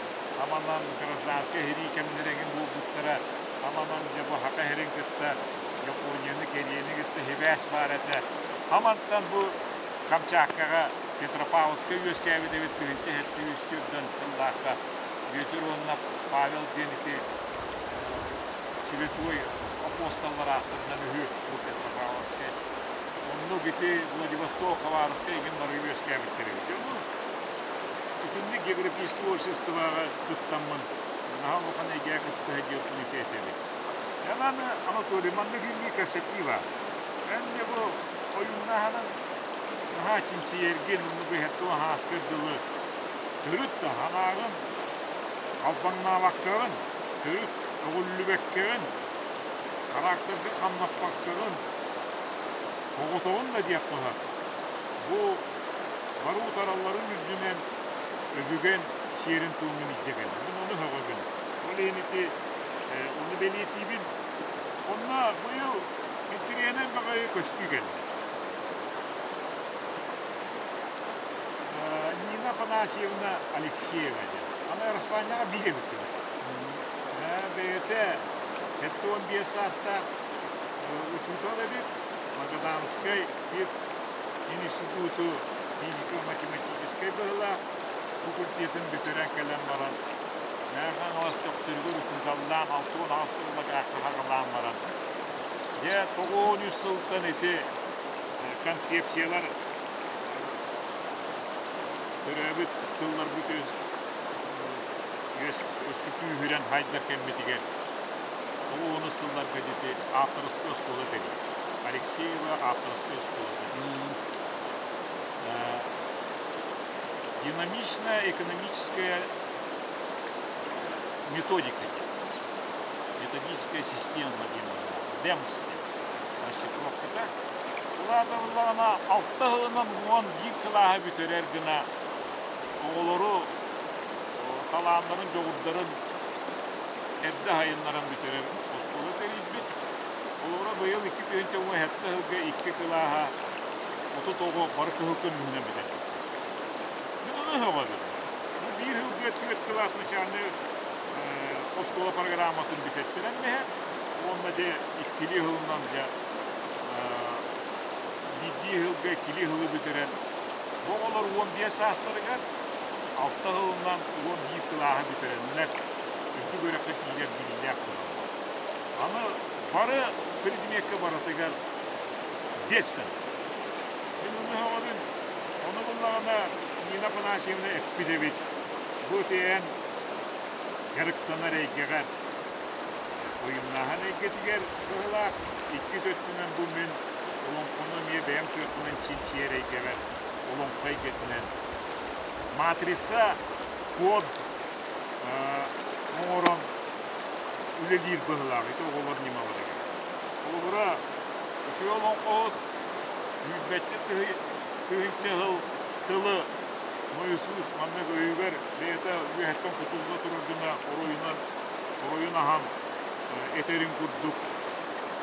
аманан гражданскай сэрии кэмнэрэ эҥин буолбуттара, аманан дьэ бу Саха сирин кытта Японияны, Кэриэни кытта сибээс баар этэ. Амантан бу Камчаткаҕа Петропавловскай үөскээбит эбит 1773 сыллаахха Бүөтүр уонна Павел диэн ити святой апостоллар ааттарынан үһү бу Петропавловскай. Оннук ити Владивосток, Хабаровскай игин бары үөскээбиттэр эбит. Ону итинник географическай обществоҕа кыттаммын наһаа улахан эйгэҕэ кытта сылдьыахпын этэбин. Аны Анатолий, маннык иҥнии кэпсэтии баар. Эн дьэ бу ойууннааһынан наһаа чинчийэргин, оннук иһэттэн аһааскар дылы төрүт да санааҕын халбаҥнаабаккаҕын, төрүт өҕүллүбэккэҕин, характерга хамнаппаккаҕын, оҕотоҕун да диэххэ сөп. Бу бары утаралларын үрдүнэн өбүгэн сиэрин-туомун илдьэ кэллэ. Мин ону сөҕөбүн. Ол иһин ити ону бэлиэтиибин. Онно быйыл интэриэһинэй баҕайы көстүү кэллэ. Нина Афанасьевна Алексеева диэн. Аны Араспаанньаҕа биир эбиппит. Бэйэтэ 75 саастаах учуутал эбит. Магаданскай институту физико-математическай быһыылаах факультетын бүтэрэн кэлэн баран, Мэҥэ Хаҥалас Төхтүрүгэр учууталлаан 68 сылларга хаһаҕалаан баран, дьэ, 93 сылтан ити концепциялар төрөөбүт тылларбыт өссө күүһүрэн хайдар кэммитигэр 90 сылларга дити ааптарыскай оскуола тэрийэр. Алексеева ааптарыскай оскуолата. Динамичная экономическая методика диэн. Методическая система диэн ДЭМС диэн расшифровката. Улааталлаҕына алта сылынан 11 кылааһы бүтэрэр гына оҕолору талааннарын, дьоҕурдарын эрдэ сайыннаран бүтэрэр оскуола тэрийбит. Олоро быйыл 2017 сылга икки кылааһа 30 оҕо бары кыһыл көмүһүнэн бүтэрбиттэр. Мин ону сөҕөбүн. Бу биир сылга түөрт кылаас начальнай оскуола программатын бүтэттэрэн иһэр уонна дьэ иккилии сылынан дьэ биирдии сылга иккилии сылы бүтэрэн бу оҕолор 15 саастарыгар алта сылынан 11 кылааһы бүтэрэннэр үрдүк үөрэххэ киирэр билиилээх буолаллар. Аны бары предмеккэ барытыгар биэс сыл. Мин ону сөҕөбүн. Ону буллаҕына Нина Афанасьевна эппит эбит. Бу эн дьарыктанар эйгэҕэр ойууннааһын эйгэтигэр быһылаах иккис өттүнэн бу мин олоҥхону эмиэ бэйэм кыахпынан чинчийэр эйгэбэр олоҥхо эйгэтинэн матрица код оҥорон үлэлиир быһылаах ити оҕолор ньымаларыгар. Холобура, үчүгэй олоҥхоһут сүүрбэччэ тыһыынча сыл тылы Мойусуус маннык өйүгэр бэйэтэ үөһэттэн кутулла турар гына оройунан оройун аһан этэрин курдук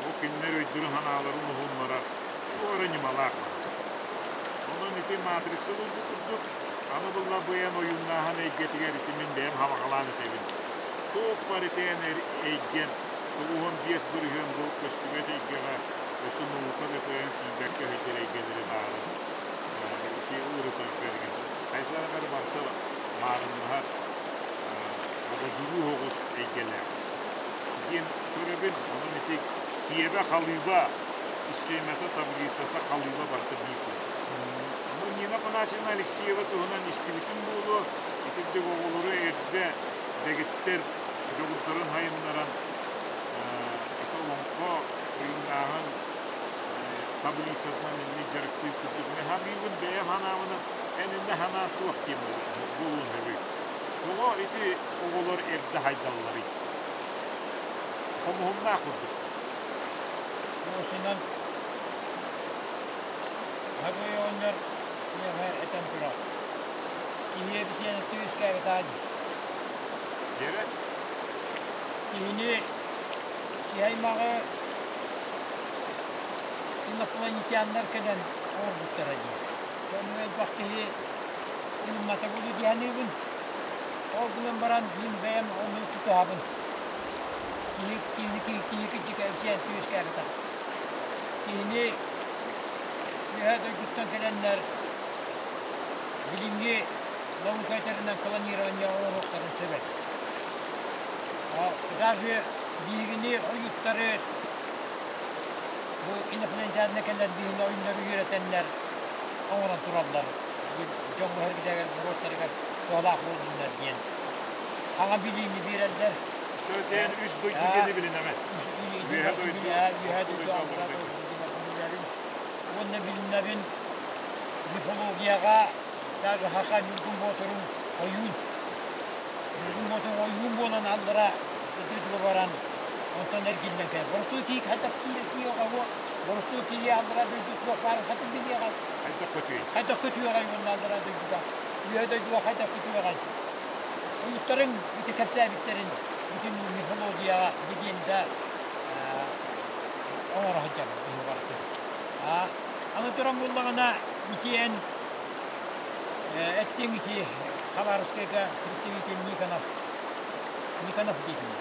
ол кинилэр өйдөрүн-санааларын уһуннарар туох эрэ ньымалаах баҕайы. Онон ити матрица булбут курдук аны булла быйан ойууннааһын эйгэтигэр ити мин бэйэм хабаҕалаан этэбин. Туох бар итээн эйгэн 95% бу көстүбэт эйгэҕэ өссө наука да кыайан тиийбэккэ сылдьар эйгэлэри баарын ити ырытарга деген хайдах эрэ барыта маарыннаһар бодьуруу оҕус эйгэлээх диэн көрөбүн. Онон ити киэбэ халыыба схемата, таблицата, халыыба барыта биир курдук. Ону Нина Афанасьевна Алексеева туһунан истибитим буолуо. Итирдик оҕолору эрдэ дэгиттэр дьоҕурдарын сайыннаран ити олоҥхо ойууннааһын таблицатынан инник дьарыктыыр курдук мин саныыбын бэйэм санаабынан эн иннэ санаан туох диэн буолуон сөбүй? Тоҕо ити оҕолор эрдэ хайдалларый? Хомуһуннаах курдук. Уосунан Хабый оҕонньор миэхэ этэн турар. Киһи эбисиэнэттэ үөскээбит аадьы. Дьэрэ? Киһини киһи аймаҕы инопланетяннар кэлэн оҥорбуттара дии. Дьону элбэх киһи ылыммата буолуо дии саныыбын. Ол гынан баран мин бэйэм ону тутуһабын. Киһи киһини киһи кырдьык эбисиэнэттэ үөскээбэтэх. Киһини Үөһээ дойдуттан кэлэннэр билиҥҥи наука этэринэн клонирование оҥоруохтарын сөп эбит. Даже биһигини ойууттары бу инопланетяннар кэлэн биһигини ойуннары үөрэтэннэр оҥорон тураллар. Дьоҥҥо сэргитэгэр норуоттарыгар туһалаах буоллуннар диэн. Хаҥа билиини биэрэллэр. Төрөтөөн үс дойду диэни билинэмэ. Үөһэ дойду, Үөһэ дойду, аллара дойду билинэбин. Уонна билинэбин мифологияҕа даже Хаха Ньургун Боотурун ойуун. Ньургун Боотур ойуун буолан аллара дойдуга баран онтон эргиллэн кэлэр. Боростуой киһи хайдах киирэ тиийиэҕэ уо боростуой киһи аллара дойду туох баарын хатын билиэҕэй. Хайдах көтүөй? Хайдах көтүөҕэй уонна аллара дойдуга? Үөһэ дойдуга хайдах көтүөҕэй? Ойуттарыҥ ити кэпсээбиттэрин бүтүн мифологияҕа легенда оҥоро сылдьар киһи барыта. Аны туран буллаҕына итиэн эттиҥ ити Хабаровскайга представитель Никонов Никонов диэтим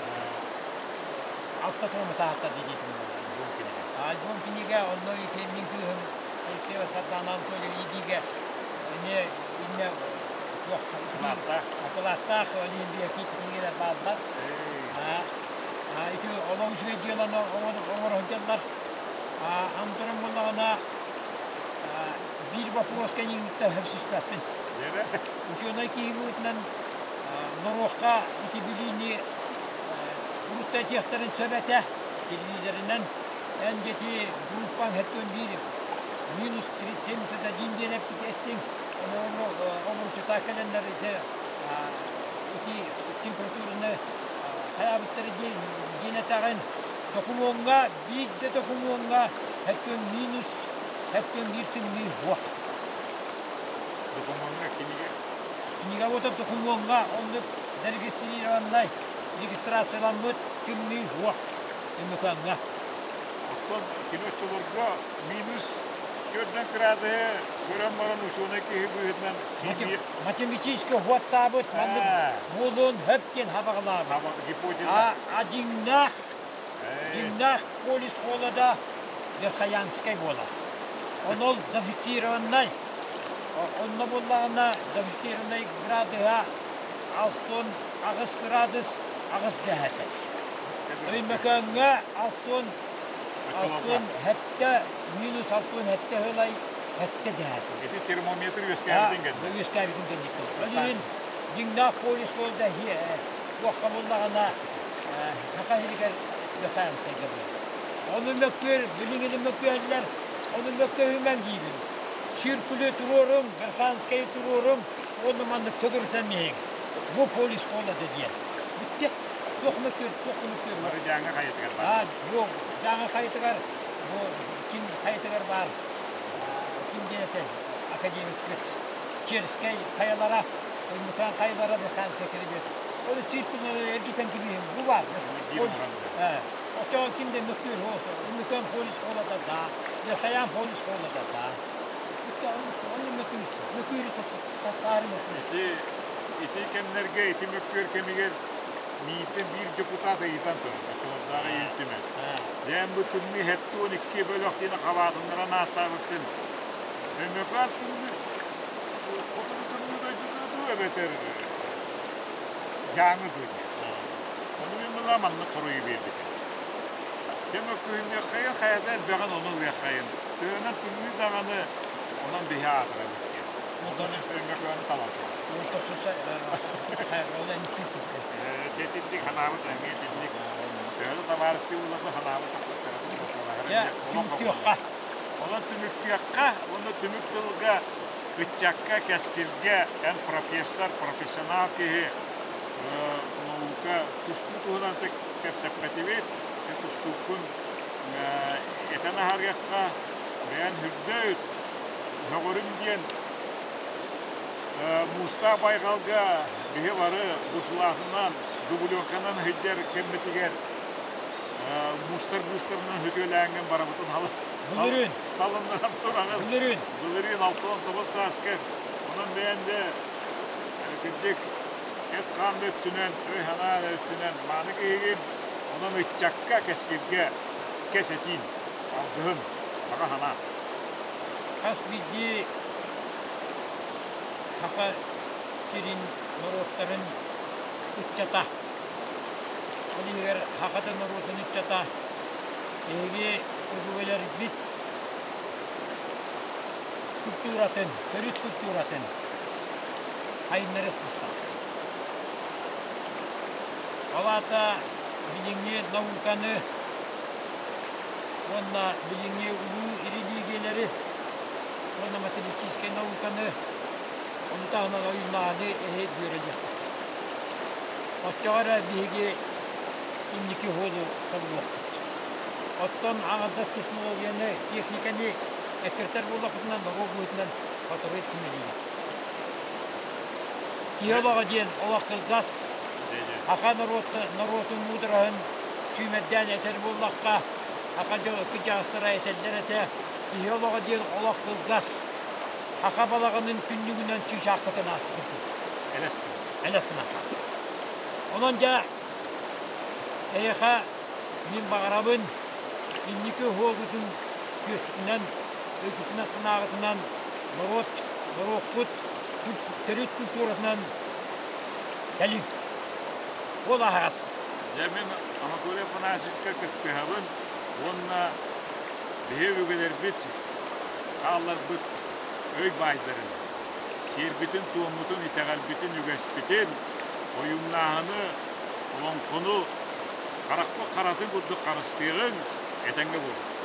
алта туому таһааттар диэтим Альбом кинигэ. Альбом кинигэ онно ити мин кыыһым Алексеева Сардана Анатольевна Идигэ эмиэ иннэ туох Акылааттаах. Акылааттаах Олимпия кинигэлэр бааллар. Ити олох үчүгэй дьыаланы оҥоро сылдьаллар. Антон буоллаҕына биир боппуруоска эйигиттэ сөпсүспэппин. Учуонай киһи быһыытынан норуокка ити билиини урут да этиэхтэрин сөп этэ. Телевизорынан эн дети группаҥ хэттэн биир минус 71 диэн эттиҥ. Ону кэлэннэр ити ити температураны хайаабыттары диэн этэҕин. Докумуоҥҥа биир да докумуоҥҥа хэттэн минус хэттэн биир тымныы суох. Докумуоҥҥа кинигэ? Кинигэ вот докумуоҥҥа оннук зарегистрированнай регистрацияламмыт тымныы суох Өймөкөөҥҥө. Оттон кини оччолорго минус төрдөн кыраадыһы көрөн баран учуонай киһи быһыытынан Математически уоттаабыт маннык буолуон хөп диэн хабаҕалаабыт. Гипотеза. А дьиҥнээх дьиҥнээх полис холода Верхоянскай буолар. Онол зафиксированнай онно буоллаҕына зафиксированнай градуһа 68 градус аҕыс дэһэтэ. Өймөкөөҥҥө алтан алтан сэттэ минус алтан сэттэ сылай сэттэ дэһэтэ. Ити термометр үөскээбитин кэннэ. Үөскээбитин кэнниттэн. Ол иһин дьиҥнээх полис буолда туохха буллаҕына Саха сиригэр Верхоянскайга буолар. Ону мөккүөр, билиҥҥини мөккүһэллэр, ону мөккүһүмэҥ диибин. Циркулю туруоруҥ, Верхоянскайы туруоруҥ, уонна маннык төгүрүтэн иһиҥ. Бу полис холода диэн. Бүттэ. Туох мөккүөр, туох мөккүөр. Бары Дьааҥы хайатыгар баар. Бу Дьааҥы хайатыгар, бу ким хайатыгар баар, ким диэн этэ, академикпыт Черскэй хайалара, Өймөкөөн хайалара Михайловка кэлбит. Ол циркулы эргитэн кибиһин бу баар. Оччоҕо ким да мөккүөр Өймөкөөн полис холода да, Верхоян полис холода да. Онно мөккүөрү Ити, ити кэмнэргэ, ити мөккүөр кэмигэр миитин биир депутат ыйытан турар, оччолордооҕу Ил Түмэн. Дьээн бу тымныы 72 бөлөх диэн халаатыннаран ааттаабыккын. Өймөкөөн тымныы хотугу тымныы дойдута дуу эбэтэр Дьааҥы дуу диэн. Ону мин мына маннык хоруйу биэрбитим. Дьэ мөккүһүнүөххэйин хайата элбэҕин ону ылыаххайын. Тыынан тымныы даҕаны онон биһи аатырабыт диэн. Онон Өймөкөөнү талан турар. Итинник ханаабыт эмиэ итинник. Төһө да табаарыстыы буоларбыт ханаабыт Дьэ, түмүктүөххэ. Онон түмүктүөххэ уонна түмүк тылга ыччакка, кэскилгэ эн профессор, профессионал киһи наука тустуу туһунан кэпсэппэтибит. Тустууккун этэн аһарыахха, бэйэн үрдөөт, мөҕөрүм диэн Муустаах байҕалга биһи бары бушлатынан, дубленканан сылдьар кэммитигэр муустар быыстарынан сөтүөлээҥҥин барыбытын Былырыын. салыннаран тураҕын. Былырыын. Былырыын 69 сааска. Онон бэйэн де кырдьык эт-хаан да өттүнэн, өй-санаа да өттүнэн мааны киһигин. Онон ыччакка, кэскилгэ кэс этиин, алгыһын, баҕа санаа. Хас биирдии Саха сирин норуоттарын ыччата, ол иһигэр саха да норуотун ыччата, биһиги өбүгэлэрбит культуратын, төрүт культуратын сайыннарыах тустаах. Ол аата билиҥҥи науканы уонна билиҥҥи улуу религиялэри уонна математическай науканы, ону таһынан ойуулааһыны эһи үөрэтиэхпит. Оччоҕо эрэ биһиги инники суолу тобулуохпут. Оттон аҥардас технологияны, техниканы эккирэтэр буоллахпытына норуот быһыытынан сотору симэлийбит. Киһи олоҕо диэн олох кылгас, саха норуотун муудараһын сүүмэрдээн этэр буоллахха, саха кырдьаҕастара этэллэр этэ, киһи олоҕо диэн олох кылгас, саха балаҕанын күннүгүнэн чыычаахпытын ааспыт. Элэс гына. Элэс гына. Онон дьэ, эйиэхэ мин баҕарабын инники уһуогутун түөскүтүнэн, өйгүтүнэн-санааҕытынан норуот, норуоппут төрүт культуратынан кэлиҥ. Ол аһаҕас. Дьэ мин Анатолий Афанасьевичка кыттыһабын уонна биһи өбүгэлэрбит хаалларбыт өй баайдарын, сиэрбитин-туоммутун, итэҕэлбитин, үгэспитин, ойууннааһыны, олоҥхону харахпыт харатын курдук харыстыаҕыҥ, этэҥҥэ буолуҥ.